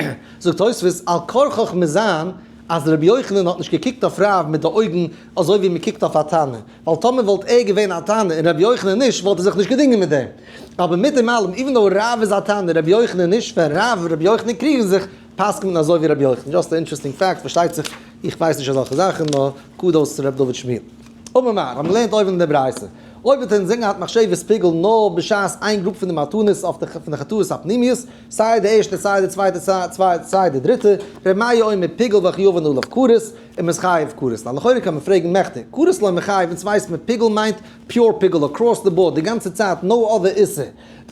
זאגט תוספות על כרחך מוז זיין אז ר' יוחנן האט נישט געקוקט אויף רב מיט די אויגן אזוי ווי מ'קוקט אויף א תנא. ווייל טאמער וואלט ער געווען א תנא און רבי יוחנן נישט וואלט ער זיך נישט געדינגען מיט דעם. אבער מיט דעם אלעם even though רב איז א תנא רבי יוחנן נישט ווען רב און רבי יוחנן קריגן זיך פסק'נט מען אזוי ווי רבי יוחנן. just א interesting fact פארשטייט זיך איך ווייס נישט אזעלכע זאכן נאר kudos צו ר' דוד שמואל. אמר מר, האבן געלערנט אויבן אין די ברייתא. אויב האט ער אינזין געהאט מחשבת פיגול נאר בשעת איין group פון די מתנות אויף די פון די חטאות הפנימיות, סיי די ערשטע סיי די צווייטע סיי די דריטע, ר' מאיר אומר פיגול וחייבין עליו כרת, און מ'איז חייב כרת. ווייל לכאורה קען מען פרעגן מכדי כרת לא מיחייב, אונז ווייסט מען פיגול מיינט pure פיגול across the board די גאנצע צייט no other איסור.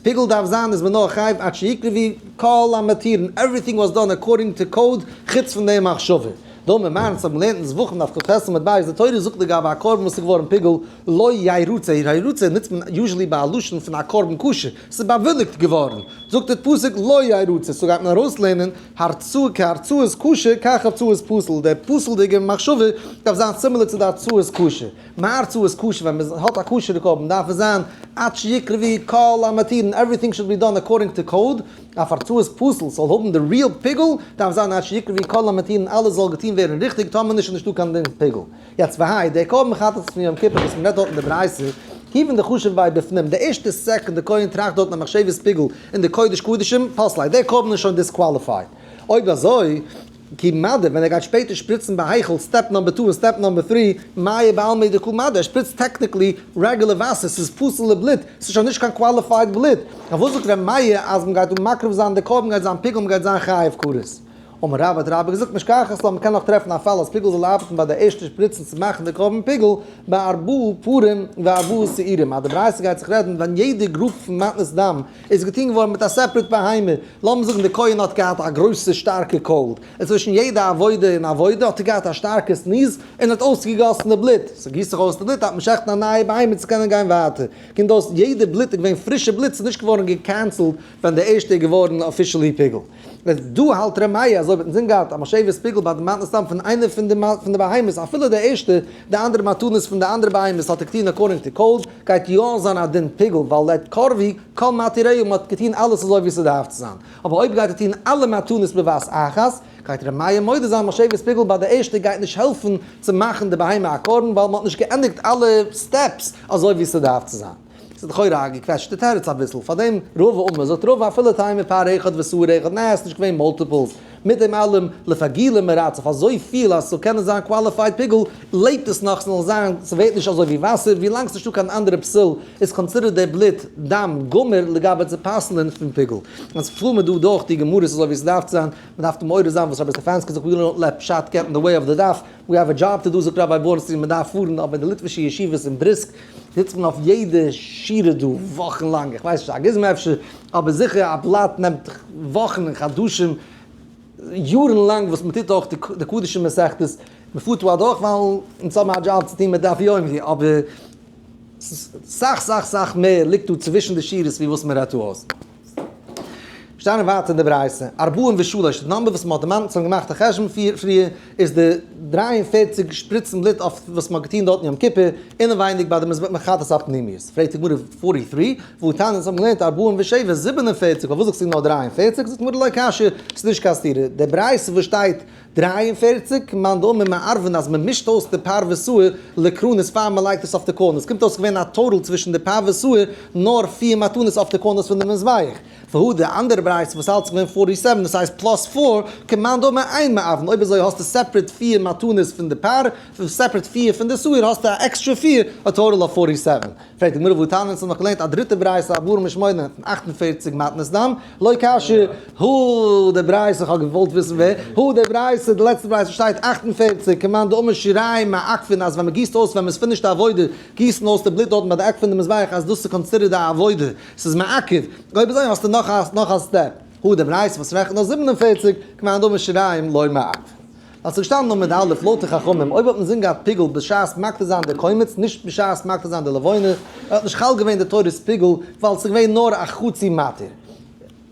פיגול דארף זיין איז מען נאר חייב עד שיקרבו כל המתירין everything was done according to code חוץ פון די מחשבה. דאמר מר אונז האבן געלערנט אין זבחים דף כ"ח עמוד ב' די תורה זאגט לגבי א קרבן וואס איז געווארן פיגול לא ירצה ירצה נוצט מען usually ביי א לשון פון א קרבן כשר ס'איז באוויליגט געווארן זאגט דער פסוק לא ירצה so גייט מען ארויסלערנען הרצאה כהרצאת כשר כך הרצאת פסול, דער פסול'דיגער מחשבה דארף זיין similar צו די הרצאת כשר, מה הרצאת כשר ווען מען האט א כשר'ע קרבן דארף עס זיין עד שיקרבו כל המתירין everything should be done according to code, אויף הרצאת פסול ס'זאל האבן די real פיגול דארף זיין עד שיקרבו כל המתירין אלעס זאל געטון ווערן ריכטיג טאמער נישט איז נישטא קיין דין פיגול. יעצט והאי דער קרבן חטאת פון יום כיפור וואס מען רעדט דארט אין די ברייתא, כיוון דחשיב ביה בפנים, די ערשטע second די כהן טראכט דארטן א מחשבת פיגול אין די קודש קדשים, פסליה, דער קרבן איז שוין disqualified. אויב אזוי, כי מדו, ווען ער גייט שפעטער שפריצן בהיכל, step number two און step number three, מיא בעלמא דקא מדו, ער שפריצט technically רעגולער וואסער, ס'איז פסול'ע בלוט, ס'איז שוין נישט קיין qualified בלוט. פארוואס זאגט ר' מאיר אז מ'גייט דא מקריב זיין די קרבן גייט זיין פיגול מ'גייט זיין חייב כרת? אמר רבה האט רבה געזאגט משכחת לה, מ'קען נאך טרעפן א פאל אז פיגול זאל ארבעטן ביי די ערשטע שפריצן צו מאכן די קרבן פיגול בארבעה פרים וארבעה שעירים, אז די ברייתא גייט זיך רעדן ווען יעדע group פון מתנות דם איז געטון געווארן מיט א separate בהמה, לאמיר זאגן די כהן האט געהאט א גרויסע שטארקע cold, און צווישן יעדע עבודה און עבודה האט ער געהאט א שטארקע sneeze און האט אויסגעגאסן די בלוט, ס'גיסט זיך אויס די בלוט דארף מען שעכטן א נייע בהמה צו קענען גיין ווייטער, קומט אויס יעדע בלוט איז געווען פרישע בלוט ס'איז נישט געווארן גע cancel ט ווען די ערשטע איז געווארן officially פיגול. דא האלט ר' מאיר אז אויב האט אינזין געהאט א מחשבת פיגול ביי די מתנות דם פון איינע פון די פון די בהמות אפילו די ערשטע, די אנדערע מתנות פון די אנדערע בהמות האט ער געטון according to code, גייט יא זיין א דין פיגול ווייל לעת קרבי כל מתירהו מען האט געטון אלעס אזוי ווי ס'דארף צו זיין. אבער אויב גייט ער טון אלע מתנות בבת אחת, גייט ר' מאיר מודה זיין מחשבת פיגול ביי די ערשטע גייט נישט העלפן צו מאכן די בהמה א קרבן ווייל מען האט נישט געענדיגט אלע steps אזוי ווי ס'דארף צו זיין. ס'איז לכאורה א געקוועטשטע תירוץ אביסל, פארדעם רבא אמר זאגט רבא אפילו תימא פר אחד ושעיר אחד, נעה ס'נישט געווען multiples, מיט דעם אלעם לפגולי מרצה אויף אזויפיל אז ס'זאל קענען זיין qualified פיגול, לעבט עס נאך ס'זאל זיין ס'ווערט נישט אזוי ווי וואסער, ווילאנג ס'נישטא קיין אנדערע פסול איז considered דער בלוט דם גמור לגבי צו פסל'ען פון פיגול. און ס'פארט מיר דא דורך די גמרות אזוי ווי ס'דארף צו זיין, מ'דארף דא מעורר זיין וואס רבי סטעפאנסקי זאגט we don't let פשט get in the way of the דף, we have a job to do זאגט ראביי בורנסטין מ'דארף פארן אבער די ליטווישע ישיבות אין בריסק זיצט מען אויף יעדע שורה דא וואכן לאנג, איך ווייס נישט א גוזמא אפשר, אבער זיכער א בלאט נעמט וואכן און חדשים, יארן לאנג וואס מען טוט אויך די קדשים מסכתות, מען פארט דא אדורך ווייל אונז האבן א דזשאב צו טון מיט דף יומי, אבער סאך סאך סאך מער ליגט דא צווישן די שורות ווי וואס מען רעדט דא אויס. שטייען ווייטער אין די ברייתא, ארבעים ושלש, די number וואס מען האט דערמאנט, אונז האבן געמאכט א חשבון פריער, איז די 43 שפריצן בלוט אויף וואס מען האט געטון דארט אין יום כיפור, אינעווייניג ביי די מזבח מחטת הפנימיות. פרעגט די גמרא 43, והתניא אונז האבן געלערנט 47, 47, פארוואס זאגסטו נאר 43? זאגט די גמרא לא קשיא, ס'איז נישט קיין סתירה, די ברייתא וואס שטייט 43, מאן דאמר מערבין אז מען מישט אויס די פר ושעיר לקרנות פאר מען לייגט עס אויף די קרנות, קומט אויס געווען א total צווישן די פר ושעיר נאר פיר מתנות אויף די קרנות פון די מזבח. והא די אנדערע ברייתא וואס האלט ס'איז געווען forty seven דאס הייסט plus four, כמאן דאמר אין מערבין, אויב אזוי האסטו separate פיר מתנות פון די פר, און separate פיר פון די שעיר האסטו א עקסטרע פיר, א total of forty seven. פרעגט די גמרא והתניא אונז האבן נאך געלערנט א דריטע ברייתא ארבעים ושמונה פון 48 מתנות דם, לא קשיא, הא די ברייתא, איך האב געוואלט וויסן ווער, הא די ברייתא, די לעצטע ברייתא שטייט 48, כמאן דאמר שיריים מעכבין אז ווען מ'גיסט אויס ווען מ'איז finished די עבודה, גיסן אויס די בלוט דארטן ביי די עק פון די מזבח אז דאס איז considered א עבודה, ס'איז מעכב, אויב אזוי האסטו נאך א נאך א step, הא די ברייתא וואס רעכנט נאר 47, כמאן דאמר שיריים לא מעכבין. אז ס'איז געשטאנען עמוד א' לויט די חכמים, אויב האט מען אינזין געהאט פיגול בשעת מקטיר זיין די קומץ, נישט בשעת מקטיר זיין די לבונה, האט נישט חל געווען די תורת פיגול, ווייל ס'איז געווען נאר א חצי מתיר.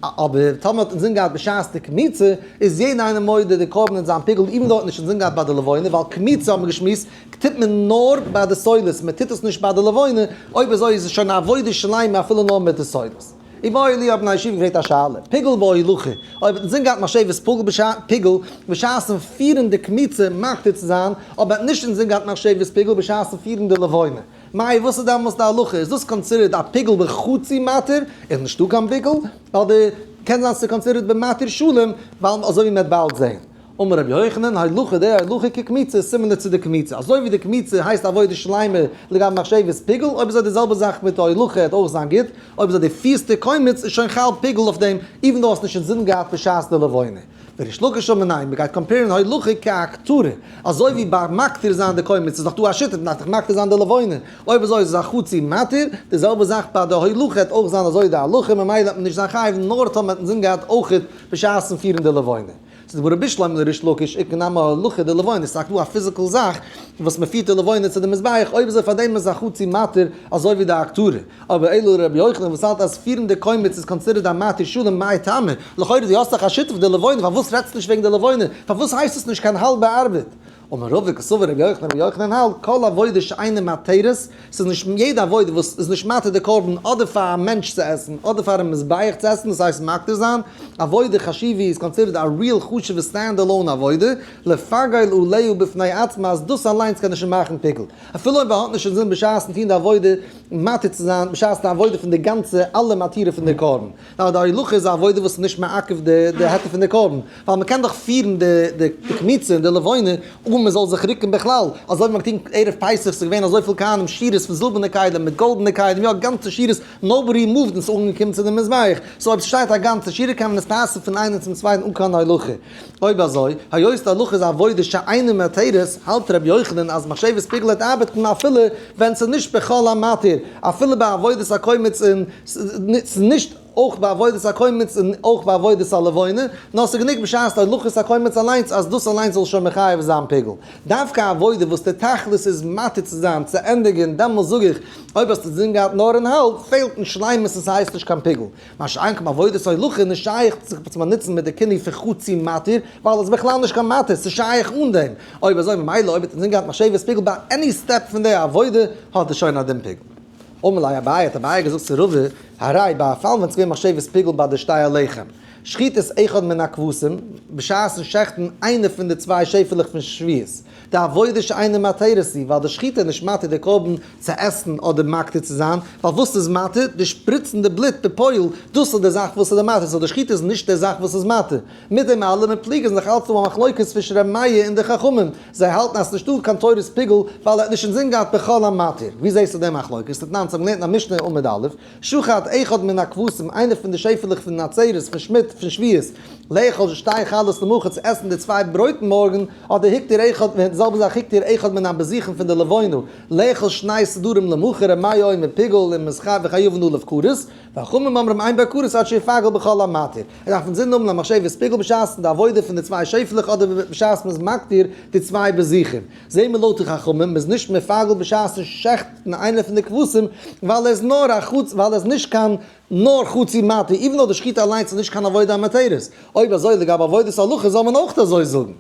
אבער טאמער האט אינזין געהאט בשעת די קמיצה, איז יעדער איינער מודה די קרבן אין זיין פיגול, even though האט נישט אינזין געהאט ביי די לבונה, ווייל קמיצה האט מען געשמועסט, טוט מען נאר ביי די סולת, מען טוט עס נישט ביי די לבונה, אויב אזוי איז עס שוין א עבודה שלימה אפילו נאר מיט די סולת. איבעיא להו האבן בני ישיבה געפרעגט א שאלה, פיגול בהולכה, אויב האט אינזין געהאט מחשבת פיגול פיגול בשעת'ן פירן די קמיצה מקטיר צו זיין, אבער האט נישט אינזין געהאט מחשבת פיגול בשעת'ן פירן די לבונה, מאי וואס איז דעמאלס די הלכה, איז דאס considered א פיגול בחצי מתיר, איז נישטא קיין פיגול, אדער קען זיין ס'איז considered במתיר שלם, ווייל אזוי ווי מ'וועט באלד זעהן. אמר רבי יוחנן, הולכה די הולכה כקמיצה איז similar צו די קמיצה, אזוי ווי די קמיצה הייסט עבודה שלימה לגבי מחשבת פיגול, אויב אזוי די זעלבע זאך מיט די הולכה העט אויך זיין גוט, אויב אזוי די פירסטע קומץ איז שוין חל פיגול אויף דעם, even though האסט נישט אינזין געהאט בשעת די לבונה. וריש לקיש אמר ניין, מ'גייט compare ן הולכה כהקטרה, אזוי ווי ביי מקטיר זיין די קומץ איז דאך דא א שיטה מ'דארף דאך מקטיר זיין די לבונה, אויב אזוי איז עס א חצי מתיר, די זעלבע זאך ביי די הולכה העט אויך זיין אזוי די הלכה ממילא האט מען נישט זיין חייב נאר טאמער מ'האט אינזין געהאט אויכעט בשעת'ן פירן די לבונה. ס'איז דא רבי שלמה לריש לקיש איכא נמי הולכה דלבונה, ס'איז דא א physical זאך וואס מ'פירט די לבונה צו די מזבח, אויב אזוי פאר דעם איז א חצי מתיר אזוי ווי די הקטרה. אבער אלא רבי יוחנן וואס האלט אז פירן די קומץ איז considered א מתיר שלם מאי טעמא, לכאורה דו האסט דאך א שותף די לבונה פארוואס רעדסטו נישט וועגן די לבונה, פארוואס הייסט עס נישט קיין האלבע ארבעט? אמר רבא קסבר רבי יוחנן, רבי יוחנן האלט כל עבודה שאינה מתירת, ס'איז נישט יעדע עבודה וואס איז נישט מתיר די קרבן אדער פאר א מענטש צו עסן אדער פאר א מזבח צו עסן, דאס הייסט מקטיר זיין, עבודה חשיבה איז considered א real חשוב'ע stand alone עבודה, לפגול עליה בפני עצמה אז דאס אליינס קען נישט מאכן פיגול. אפילו אויב ער האט נישט אינזין בשעת'ן טון די עבודה מתיר צו זיין בשעת די עבודה פון די גאנצע אלע מתירה פון די קרבן. נאר די הולכה איז א עבודה וואס איז נישט מעכב די היתר פון די קרבן, ווייל מ'קען דאך פירן די קמיצה און די לבונה אן אן מען זאל זיך רוקן בכלל, אזוי ווי מען האט געטון ערב פסח, ס'איז געווען אזויפיל כהנים שורות פון זילבערנע כלים מיט גאלדענע כלים, יא גאנצע שורות, nobody moved און ס'איז אנגעקומען צו די מזבח, so אויב ס'שטייט א גאנצע שורה קען מען עס pass ן פון איינעם צום צווייטן אן קיין הולכה. אויב אזוי, היות די הולכה איז א עבודה שאינה מתירת, האלט ר' יוחנן אז מחשבת פיגול וועט ארבעטן אפילו ווען ס'איז נישט בכל המתיר, אפילו ביי עבודת הקומץ און ס'איז נישט אויך ביי עבודת הקומץ און אויך ביי עבודת הלבונה, נאר ס'איז גענוג בשעת די הולכת הקומץ אליינס אז דאס אליינס זאל שוין מחייב זיין פיגול. דווקא א עבודה וואס די תכלית איז מתיר צו זיין, צו ענדיגן, דעמאלס זאג איך, אויב האסטו אינזין געהאט נאר אין האלב, פעלט אין שלימות און ס'הייסט נישט קיין פיגול. מה שאין כן בעבודת הולכה איז נישט שייך זיך צו באנוצן מיט די כינוי פון חצי מתיר, ווייל עס איז בכלל נישט קיין מתיר, ס'איז שייך אן דעם. אויב אזוי ממילא אויב האט אינזין געהאט מחשבת פיגול ביי any step פון די עבודה, האט ער שוין א דין פיגול. אמר ליה אביי, האט אביי געזאגט צו רבא, הרי ביי א פאל ווען ס'איז געווען מחשבת פיגול ביי די שתי הלחם, שחיטת אחד מן הכבשים, בשעת'ן שעכטן איינע פון די צוויי שעפעלעך פון שביעית, די עבודה שאינה מתירת היא, ווייל די שחיטה איז נישט מתיר די קרבן צו עסן אדער מקטיר צו זיין, ווייל וואס איז מתיר? די שפריצן די בלוט בפועל, דאס איז די זאך וואס איז די מתיר, so די שחיטה איז נישט די זאך וואס איז מתיר. מיט דעם אלעם און פליג איז נאך אלץ דא א מחלוקת צווישן ר' מאיר און די חכמים, זיי האלטן אז ס'נישטא קיין תורת פיגול ווייל ער האט נישט אינזין געהאט בכל המתיר. ווי זעסטו די מחלוקת? תנן, אונז האבן געלערנט אין א משנה עמוד א', שחט אחד מן הכבשים, איינער פון די שעפעלעך פון עצרת, פון שמיט, פון שביעית, לאכול שתי חלות למחר צו עסן די צוויי ברויטן מארגן, אדער הקטיר אחד, די זעלבע זאך הקטיר אחד מן הבזיכין פון די לבונה, לאכול שני סדרים למחר, ר' מאיר אומר פיגול און מסחר וחייבין עליו כרת, וחכמים אומרים אין בו כרת עד שיפגל בכל המתיר. ער דארף אינזין האבן א מחשבת פיגול בשעת די עבודה פון די צוויי שעפעלעך אדער בשעת מ'איז מקטיר די צוויי בזיכים. זעהן מיר לויט די חכמים מ'איז נישט מפגל בשעת'ן שעכטן איינער פון די כבשים ווייל ער איז נאר א חוץ ווייל ער איז נישט קיין נאר חצי מתיר even though די שחיטה אליינס איז נישט קיין עבודה המתירת. אויב אזוי לגבי עבודת הולכה זאל מען אויך אזוי זאגן.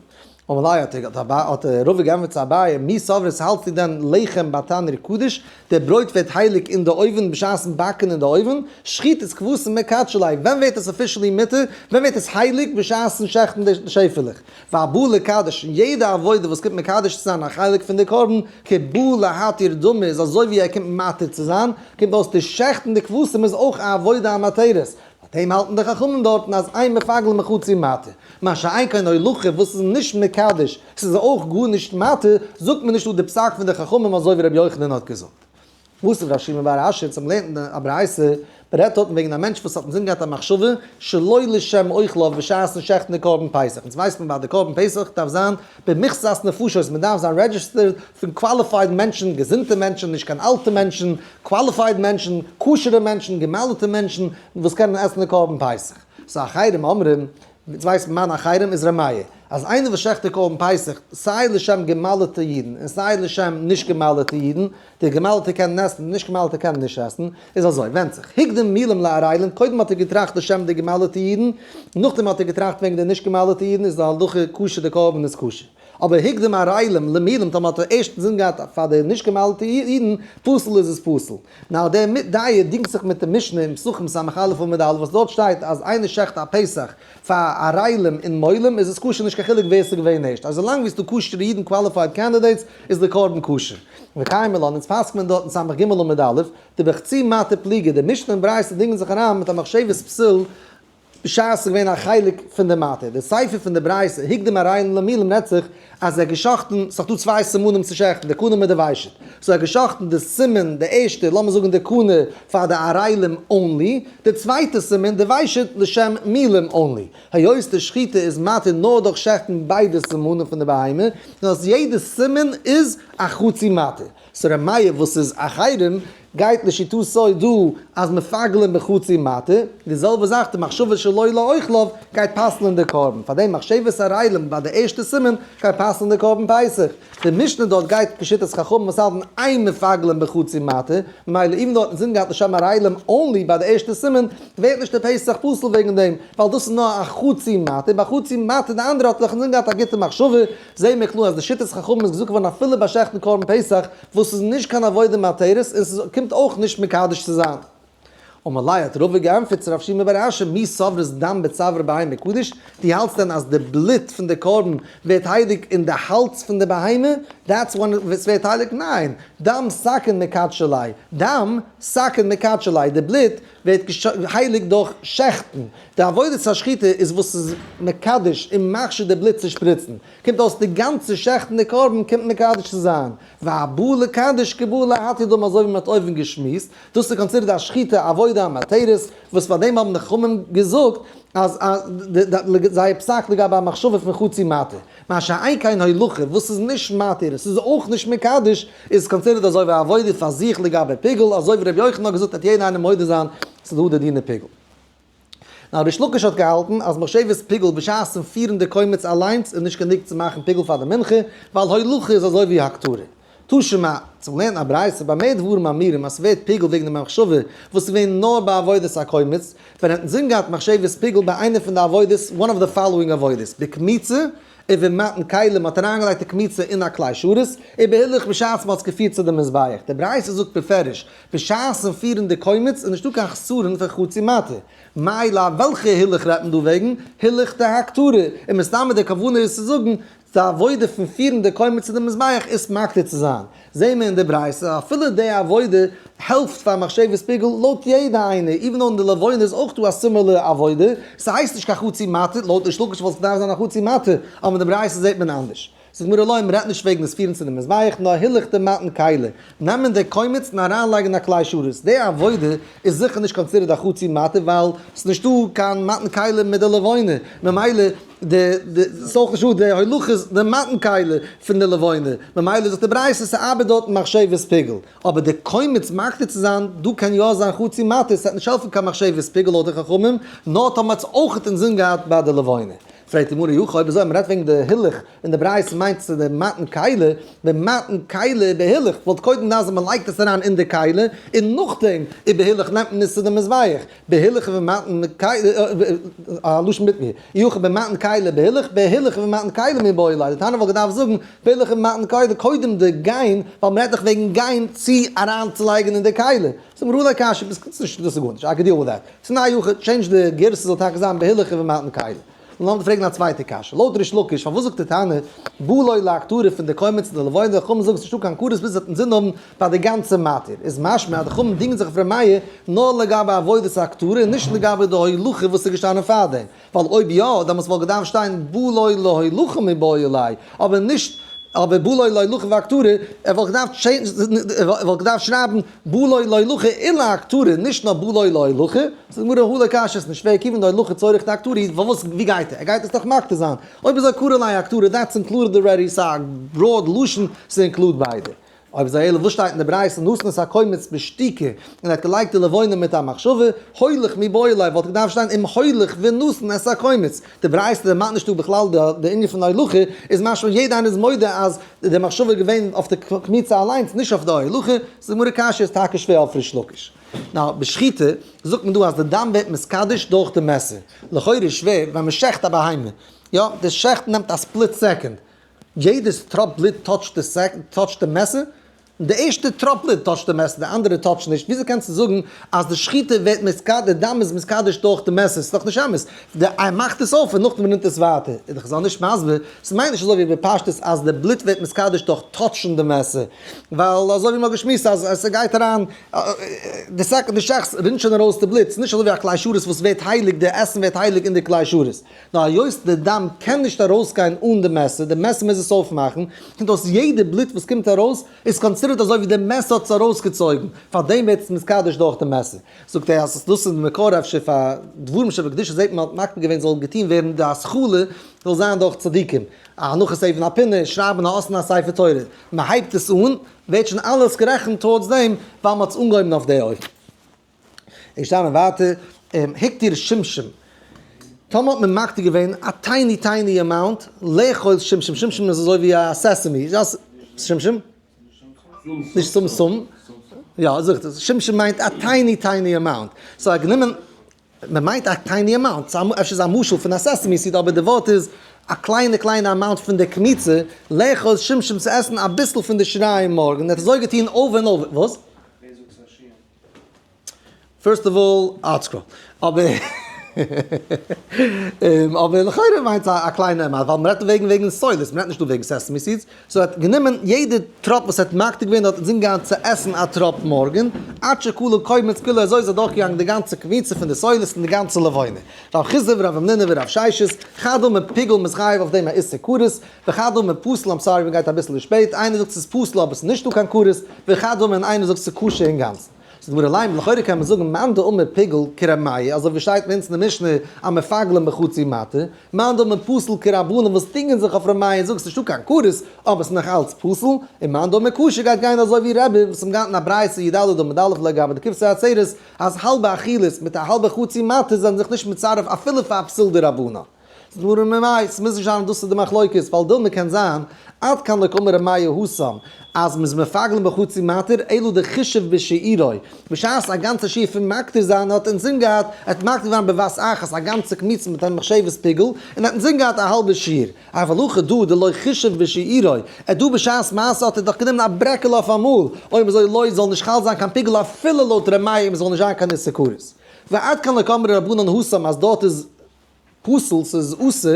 אמר ליה האט רבא געענטפערט צו אביי מי סברת האלטסטו דען לחם בתנור קדוש די ברויט ווערט הייליג אין די אויווען בשעת'ן באקן אין די אויווען, שחיטת כבשים מקדשא ליה, ווען ווערט עס officially מותר? ווען ווערט עס הייליג? בשעת'ן שעכטן די שעפעלעך. והבא לקדש, און יעדע עבודה וואס קומט מקדש צו זיין א חלק פון די קרבן, כבא להתיר דמי, איז אזוי ווי ער קומט מתיר צו זיין, קומט אויס די שעכטן די כבשים איז אויך א עבודה המתירת, פאר דעם האלטן די חכמים דארטן אז אין מפגלין בחצי מתיר, מה שאין כן הולכה וואס איז נישט מקדש, ס'איז אויך גארנישט מתיר, זאגט מען נישט אט די פסק פון די חכמים אזוי ווי רבי יוחנן האט געזאגט. וואס איז רב שמעון בר אשי צום לערנען א ברייתא, מ'רעדט דארטן וועגן א מענטש וואס האט אינזין געהאט א מחשבה שלא לשם אוכליו בשעת'ן שעכטן די קרבן פסח, אונז ווייסט מען ביי די קרבן פסח דארף זיין במכסת נפשות, מען דארף זיין registered פון qualified מענטשן, געזונטע מענטשן, נישט קיין אלטע מענטשן, qualified מענטשן, כשר'ע מענטשן, גע'מל'טע מענטשן, וואס קענען עסן די קרבן פסח. so אחרים אומרים, יעצט ווייסט מען מאן אחרים איז ר' מאיר, אז איינער וואס שעכט די קרבן פסח סיי לשם גע'מל'טע אידן און סיי לשם נישט גע'מל'טע אידן, די גע'מל'טע קענען עסן די נישט גע'מל'טע קענען נישט עסן, איז אזוי, ווענדט זיך, הקדים מולים לערלים, קודם האט ער געטראכט לשם די גע'מל'טע אידן, נאכדעם האט ער געטראכט וועגן די נישט גע'מל'טע אידן, איז די הלכה כשר די קרבן איז כשר. אבער הקדים ערלים למולים טאמער האט ער ערשט אינזין געהאט פאר די נישט גע'מל'טע אידן, פסול איז עס פסול. נאר דער דיעה דינגט זיך מיט די משנה אין פסחים ס"א עמוד א' וואס דארט שטייט אז איינער שעכט א פסח פאר ערלים און מולים איז עס כשר נישט קיין חילוק ווער ס'איז געווען ערשט אזוי לאנג ווי ס'דא כשר'ע אידן qualified candidates איז די קרבן כשר. וקיימא לן אונז פסק'ט מען דארט אין ס"ג עמוד א' דבחצי מתיר פליגי די משנה און ברייתא דינגען זיך אריין מיט א מחשבת פסול בשעת ס'איז געווען א חלק פון די מתיר, די סיפא פון די ברייתא, הקדים ערלים למולים רעדט זיך אז ער האט גע'שחט'ן, ס'איז דאך דא צוויי סימנים צו שעכטן, די קנה מיט די ושט, so ער האט גע'שחט'ן די סימן, די ערשטע, לאמיר זאגן די קנה פאר די ערלים only, די צווייטע סימן, די ושט, לשם מולים only. היות די שחיטה איז מתיר נאר דורך שעכטן ביידע סימנים פון די בהמה, נאר אז יעדע סימן איז א חצי מתיר. so ר' מאיר וואס איז אחרים גייט לשיטתו דא אז מפגלין בחצי מתיר, די זעלבע זאך די מחשבה שלא לאוכליו גייט פסל'ן די קרבן, פאר דעם מחשבת ערלים ביי די ערשטע סימן גייט פסל'ן די קרבן פסח, די משנה דארט גייט כשיטת חכמים וואס האלטן אין מפגלין בחצי מתיר, ממילא even דארט אינזין געהאט לשם ערלים only ביי די ערשטע סימן ווערט נישט די פסח פסול וועגן דעם, ווייל דאס איז נאר א חצי מתיר, ביי חצי מתיר די אנדערע האט דאך אינזין געהאט א גוטע מחשבה, זעהן מיר קלאר אז די שיטת חכמים איז געזאגט געווארן אפילו ביי שעכטן קרבן פסח וואס איז נישט קיין עבודה מתירת און ס'קומט אויך נישט מקדש צו זיין. אמר ליה האט רבא געענטפערט צו רב שימי בר אשי מי סברת דם בצוואר בהמה קדיש, דו האלטסט דען אז די בלוט פון די קרבן ווערט הייליג אין די האלז פון די בהמה? That's when עס ווערט הייליג? ניין, דם סכין מקדשא ליה, דם סכין מקדשא ליה, די בלוט ווערט הייליג דורך שעכטן, די עבודת השחיטה איז וואס איז מקדש און מכשיר די בלוט צו שפריצן, קומט אויס די גאנצע שעכטן די קרבן קומט מקדש צו זיין, והבא לקדש כבא להתיר דם אזוי ווי מען האט אויבן געשמועסט, דאס איז considered א שחיטה עבודה המתרת, וואס פאר דעם האבן די חכמים געזאגט אז זייער פסק לגבי א מחשבה פון חצי מתיר, מה שאין כן הולכה וואס איז נישט מתיר, עס איז אויך נישט מקדש, איז considered אזוי ווי א עבודה פאר זיך לגבי פיגול, אזוי ווי רבי יוחנן האט געזאגט וועט יעדער איינער מודה זיין ס'איז דא די דיני פיגול. נאר ריש לקיש האט געהאלטן אז מחשבת פיגול בשעת'ן פירן די קומץ אליינס איז נישט גענוג צו מאכן פיגול פאר די מנחה, ווייל הולכה איז אזוי ווי הקטרה. תא שמע, צו לערנען א ברייתא במה דברים אמורים אז ס'ווערט פיגול וועגן די מחשבה וואס איז געווען נאר ביי עבודת הקומץ, ווען ער האט אינזין געהאט מחשבת פיגול ביי איינע פון די עבודות, one of the following עבודות, בקמיצה, ובמתן כלי, מ'האט אריינגעלייגט די קמיצה אין א כלי שרת, ובהילוך בשעת מ'האט עס געפירט צו די מזבח. די ברייתא זאגט בפירוש, בשעת'ן פירן די קומץ איז נישטא קיין חסרון פון חצי מתיר. מאי לאו וועלכע הילוך רעדט מען דא וועגן? הילוך דהקטרה. און מסתמא די כוונה איז צו זאגן, די עבודה פון פירן די קומץ צו די מזבח איז מקטיר צו זיין. זעהן מיר אין די ברייתא אפילו די עבודה העלפט פאר מחשבת פיגול לויט יעדע איינער, even though אין די לבונה איז אויך דא א similar עבודה, ס'הייסט נישט קיין חצי מתיר, לויט ריש לקיש וואלט עס געדארפט זיין א חצי מתיר, אבער אין די ברייתא זעהט מען אנדערש. זאגט גמרא לא, מ'רעדט נישט וועגן עס פירן צו די מזבח, נאר הילוך דמתן כלי, נעמען די קומץ און אריינלייגן אין א כלי שרת, די עבודה איז זיכער נישט considered א חצי מתיר ווייל ס'איז נישטא קיין מתן כלי מיט די לבונה, ממילא די די ס'איז אויך נישטא די הולכות די מתן כלי פון די לבונה, ממילא זאגט די ברייתא ס'ארבעט דארט מחשבת פיגול, אבער די קומץ מקטיר צו זיין דא קען יא זיין חצי מתיר, ס'וועט נישט העלפן קיין מחשבת פיגול לויט די חכמים, נאר טאמער מ'האט עס אויכעט אינזין געהאט ביי די לבונה. פרעגט די גמרא אי הכי אויב אזוי מ'רעדט וועגן די הילוך אין די ברייתא מיינט עס די מתן כלי, במתן כלי ובהילוך וואלט קודם דארף זיין מ'לייגט עס אריין אין די כלי און נאכדעם ובהילוך נעמט מען עס צו די מזבח, בהילוך ובמתן כלי, א לשון מיט מיר, אי הכי במתן כלי בהילוך, בהילוך ובמתן כלי מיבעי ליה, די תנא וואלט געדארפט זאגן בהילוך ובמתן כלי קודם די גיין, ווייל מ'רעדט דאך וועגן גיין צו אריינצולייגן אין די כלי. זאגט גמרא לא קשיא, דאס איז גארנישט, I can deal with that. תנהו אי הכי, change די גירסא זאל טאקע זיין בהילוך ובמתן כלי. און לאמיר פרעגן א צווייטע קשיא, לויט ריש לקיש פארוואס זאגט די תנא בא לו להקטרה פון די קומץ און די לבונה, די חכמים זאגן ס'נישטא קיין כרת ביז עס וועט אינזין האבן ביי די גאנצע מתיר, איז משמע אז די חכמים דינגען זיך אויף ר' מאיר נאר לגבי עבודת הקטרה און נישט לגבי די הולכה וואס איז געשטאנען פארדעם, ווייל אויב יא דעמאלטס וואלט געדארפט שטיין בא לו להולכה מיבעי ליה, אבער נישט אבער בא לו להולכה והקטרה, ער וואלט געדארפט ער וואלט געדארפט שרייבן בא לו להולכה ולהקטרה, נישט נאר בא לו להולכה, זאגט די גמרא הא לא קשיא ס'איז נישט שווער כיוון דהולכה צורך דהקטרה, פארוואס ווי גייט ער? ער גייט עס דאך מקטיר זיין, אויב אזוי קרי ליה הקטרה that's included already, ס'איז א broad לשון ס' include ביידע. אויב אזוי אלא וואס שטייט אין די ברייתא נתן את הקומץ בשתיקה און ער האט געלייגט די לבונה מיט א מחשבה, הולך מיבעי ליה וואלט געדארפט שטיין אם הולך ונתן את הקומץ, די ברייתא דערמאנט נישט דא בכלל די ענין פון הולכה, איז משמע יעדע איינער איז מודה אז די מחשבה איז געווען אויף די קמיצה אליינס נישט אויף די הולכה, זאגט די גמרא קשיא איז טאקע שווער אויף ריש לקיש. נאר בשחיטה זאגט מען דא אז די דם ווערט מתקדש דורך די מעסער, לכאורה איז שווער ווען מען שעכט א בהמה, יא די שעכטן נעמט א split second, יעדעס טראפ בלוט touch ט די touch ט די מעסער, די ערשטע טראפ בלוט touch ט די מעסער די אנדערע touch ן נישט, וויאזוי קענסטו זאגן אז די שחיטה ווערט מתקדש די דם איז מתקדש דורך די מעסער, ס'איז דאך נישט אמת, די ער מאכט עס אויף און נאכדעם רינט עס ווייטער, איז דאך זיי נישט מסביר, ס'מיינט נישט אזוי ווי בפשטות אז די בלוט ווערט מתקדש דורך touch ן די מעסער, ווייל אזוי ווי מ'האט געשמועסט אז ס'גייט אריין די second די שעכטסט רינט שוין ארויס די בלוט, ס'איז נישט אזוי ווי א כלי שרת וואס ווערט הייליג די עסן ווערט הייליג אין די כלי שרת. נאר היות די דם קען נישט ארויסגיין אן די מעסער, די מעסער מוז עס אויפמאכן, קומט אויס יעדע בלוט וואס קומט ארויס איז considered אזוי ווי די מעסער האט עס ארויסגעצויגן, פארדעם ווערט עס מתקדש דורך די מעסער. זאגט ער אז דאס איז די מקור אפשר פאר דברים שבקדושה זעט מען האט מקפיד געווען זאל געטון ווערן די התחלה זאל זיין דורך צדיקים, א הנחת אבן הפינה, שרייבן א אות אין א ספר תורה, מען הייבט עס אן ווערט שוין אלעס גערעכנט towards דעם ווייל מען האט עס אנגעהויבן אויף די אופן. איז געשטאנען ווייטער, הקטיר שומשום, טאמער האט מען מקטיר געווען א tiny tiny amount, לאכול שומשום, שומשום איז אזוי ווי א sesame, שומשום? נישט סומסום, יא זאגט עס, שומשום מיינט א tiny tiny amount, so ער האט גענומען, מען מיינט א tiny amount, אפשר איז א משל פון א sesame seed אבער די ווארט איז א קליינע קליינע amount פון די קמיצה, לאכול שומשום צו עסן אביסל פון די שיריים מארגן, ער האט אזוי געטון over און over, וואס? ווער זאגט ס'איז א שיעור? First of all, ArtScroll. אבער. אבער לכאורה מיינט א קליינע amount, ווייל מ'רעדט דא וועגן וועגן סולת, מ'רעדט נישט דא וועגן sesame seeds, so ער האט גענומען יעדע טראפ וואס ער האט מקטיר געווען האט אינזין געהאט צו עסן א טראפ מארגן, עד שכלה קומץ כולו אזוי איז אדורכגעגאנגען די גאנצע קמיצה פון די סולת און די גאנצע לבונה. רב חסדא ורב המנונא ורב ששת, חד אמר פיגול מ'איז חייב אויף דעם א איסור כרת, וחד אמר פסול I'm sorry מ'גייט אביסל שפעט, איינער זאגט ס'איז פסול אבער ס'איז נישטא קיין כרת, וחד אמר און איינער זאגט ס'איז כשר אינגאנצן. זאגט די גמרא לימא, לכאורה קען מען זאגן מאן דאמר פיגול כר' מאיר, אזוי ווי שטייט ביי אונז אין די משנה אז מפגלין בחצי מתיר, מאן דאמר פסול כרבנן וואס דינגען זיך אויף ר' מאיר און זאגן ס'נישטא קיין כרת, אבער ס'איז נאך אלץ פסול, און מאן דאמר כשר גייט גיין אזוי ווי רבי וואס האבן געהאט אין א ברייתא י ד עמוד א' לגבי די כבשי עצרת אז האלבע אכילות מיט א האלבע חצי מתיר זענען זיך נישט מצרף אפילו פאר א פסול דרבנן. זאגט די גמרא ממאי, ס'מוז נישט זיין אז דאס איז די מחלוקת, ווייל דילמא קען זיין, עד כאן לא קאמר ר' מאיר התם, אז מ'איז מפגלין בחצי מתיר, אלא דחישב בשיעורו, בשעת א גאנצע שיעור פון מקטיר זיין האט אינזין געהאט, ער האט מקטיר געווען בבת אחת א גאנצע קמיצה מיט א מחשבת פיגול, און האט אינזין געהאט א האלבע שיעור. אבל הכא דא דלא חישב בשיעורו, ער דא בשעת מעשה האט ער דאך גענומען א ברעקעלע אויף אמאל, אויב אזוי לא זאל נישט חל זיין קיין פיגול אפילו לויט ר' מאיר מ'זאל נישט זיין קיין איסור כרת. ועד כאן לא קאמרי רבנן התם אז דארט איז פסול, ס'איז אסור,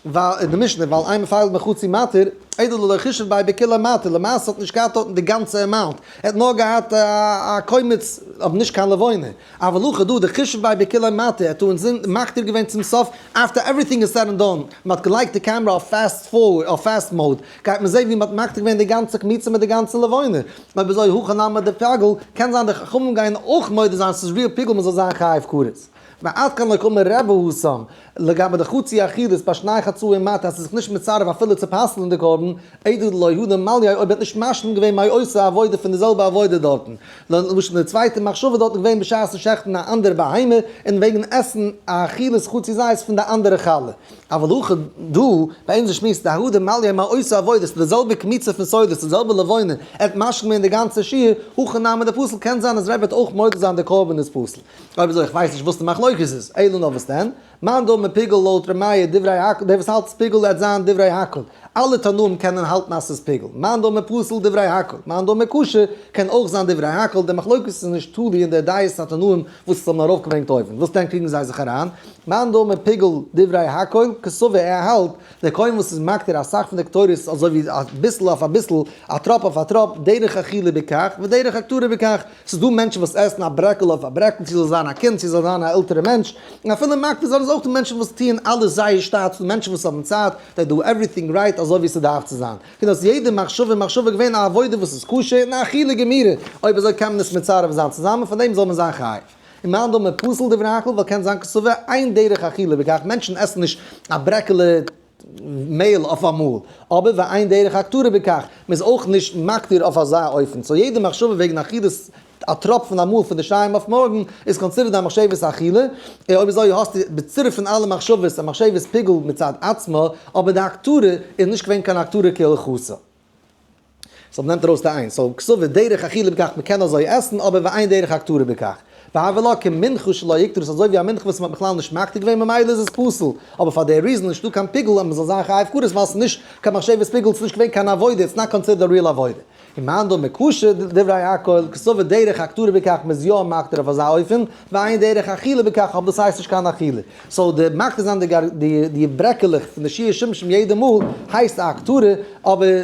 ווייל אין די משנה, ווייל אין מפגלין בחצי מתיר, אלא דלא חישב ביה בכוליה מתיר, למעשה האט נישט געהאט דארטן די גאנצע amount, ער האט נאר געהאט א קומץ, אבער נישט קיין לבונה. אבל הכא דא, דחישב ביה בכוליה מתיר, ער האט אינזין מקטיר געווען צום סוף, after everything is said and done, מען האט געלייגט די קעמרא אויף fast forward, אויף fast mode, גייט מען זען ווי מען האט מקטיר געווען די גאנצע קמיצה מיט די גאנצע לבונה. אויב אזוי הכא נמי דפיגול, קען זיין די חכמים גייען אויך מודה זיין ס'איז real פיגול מען זאל זיין חייב כרת. ועד כאן לא קאמר רבי התם, לגבי די חצי אכילת ביי שני חצאים מתיר אז ס'איז זיך נישט מצרף אפילו צו פסל'ן די קרבן, אלא דלא הדר מלייה אויב ער האט נישט משלים געווען מאותה עבודה פון די זעלבע עבודה דארטן, למשל די צווייטע מחשבה דארט איז געווען בשעת'ן שעכטן א אנדערע בהמה און וועגן עסן א אכילת חצי זית פון די אנדערע חלה. אבל הכא דא, ביי אונזער שמועס דהדר מליה מאותה עבודה, ס'איז די זעלבע קמיצה פון סולת, די זעלבע לבונה, ער האט משלים געווען די גאנצע שיעור, הכא נמי דפסול, קען זיין אז רבי וועט אויך מודה זיין די קרבן איז פסול. אויב אזוי איך ווייס נישט וואס די מחלוקת איז, אלא נאר וואס דען? מאן דאמר פיגול לויט ר' מאיר דברי הכל, דער וואס האלט ס'איז פיגול וועט זיין דברי הכל, אלע תנאים קענען האלטן אז ס'איז פיגול, מאן דאמר פסול דברי הכל, מאן דאמר כשר קען אויך זיין דברי הכל, די מחלוקת איז נישט תלוי אין די דעות התנאים וואס האבן ארויפגעברענגט אויבן, וואס דען קריגן זיי זיך אריין? מאן דאמר פיגול דברי הכל, קסבר ער האלט דער כהן וואס איז מקטיר אסאך פון די קטורת אזוי ווי אביסל אויף אביסל, א טראפ אויף א טראפ, דרך אכילה בכך ודרך הקטרה בכך, ס'איז דא מענטשן וואס עסן א ברעקל אויף א ברעקל, צו זאל זיין א קינד, צו זאל זיין א עלטערע מענטש, און אפילו מקטיר זיין איז אויך דא מענטשן וואס טוען אלעס זייער שטאט, ס'דא מענטשן וואס האבן צייט, they do everything right אזוי ווי ס'דארף צו זיין. קומט אויס יעדע מחשבה און מחשבה געווען א עבודה וואס איז כשר און א אכילה גמירה, אויב אזוי קען מען עס מצרף זיין צוזאמען, פאר דעם זאל מען זיין חייב. און מאן דאמר פסול דברי הכל ווייל קען זיין קסבר אין דרך אכילה בכך, מענטשן עסן נישט א ברעקעלע מעהל אויף אמאל, אבער ואין דרך הקטרה בכך, מען איז אויך נישט מקטיר אויף אזא אופן, so יעדע מחשבה וועגן אכילת א טראפ פון אמאל פון די שריים אויף מארגן איז considered א מחשבת אכילה, און אויב אזוי האסטו בצירוף פון אלע מחשבות א מחשבת פיגול מצד עצמה, אבער די הקטרה איז נישט געווען קיין הקטרה כהלכתה. so נעמט ארויס די איינס, so קסבר דרך אכילה בכך מ'קען אזוי עסן אבער ואין דרך הקטרה בכך. והוה ליה כמנחה שלא הקטירו ס'איז אזוי ווי א מנחה וואס מ'האט בכלל נישט מקטיר געווען ממילא איז עס פסול, אבער פאר די reason איז נישטא קיין פיגול אז מ'זאל זיין חייב כרת ווייל ס'איז נישט קיין מחשבת פיגול ס'איז נישט געווען קיין עבודה it's not considered א real עבודה. און מאן דאמר כשר דברי הכל קסבר דרך הקטרה בכך מ'איז יא מקטיר אויף אזא אופן ואין דרך אכילה בכך אבער דאס הייסט נישט קיין אכילה. so די מקטיר זיין די ברעקעלעך פון די שיעור שומשום יעדע מאל הייסט א הקטרה אבער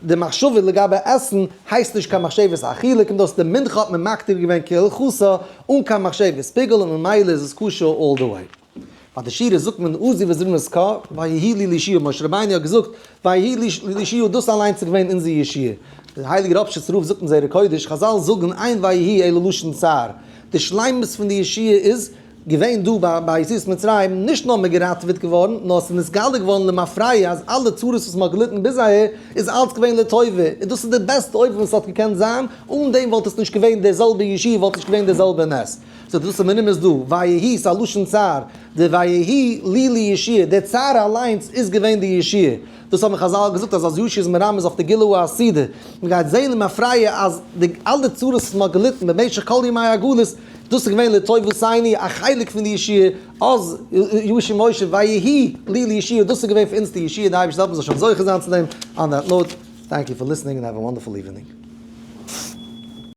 די מחשבה לגבי עסן הייסט נישט קיין מחשבת אכילה, קומט אויס די מנחה האט מען מקטיר געווען כהלכתה אן קיין מחשבת פיגול און ממילא איז עס כשר all the way. ביי די שירה זאגט מען עוזי וזרמות קה ויהי לי לישועה, משה רבינו האט געזאגט ויהי לי לישועה דאס אליינס איז געווען אונזער ישועה. דער הייליגער ראפשיצער רב זאגט אין זרע קודש, חזל זאגן אין ויהי אלא לשון צער, די שלימות פון די ישועה איז, געווען דא ביי יציאת מצרים, נישט נאר מען געראטעוועט געווארן, נאר עס איז נתגלה געווארן למפרע אז אלע צרות וואס מען האט געליטן ביז אהער איז אלץ געווען לטובה, און דאס איז די בעסטע אופן וואס האט געקענט זיין, אן דעם וואלט עס נישט געווען די זעלבע ישועה, וואלט נישט געווען די זעלבע נס. so דאס איז מרומז דא, ויהי ס'איז א לשון צער, די ויהי לי לישועה, די צער אליינס איז געווען די ישועה. דאס האבן חזל געזאגט אז אז ישועה איז מרמז אויף די גאולה העתידה, מען גייט זען למפרע אז די אלע צרות וואס מען האט געליטן במשך כל ימי הגלות, דאס איז געווען לטובתינו א חלק פון די ישועה, אז ישי משה ויהי לי לישועה, דאס איז געווען פאר אונז די ישועה, די אייבערשטער זאל העלפן מ'זאל שוין זוכה זיין צו דעם, on that note, thank you for listening and have a wonderful evening.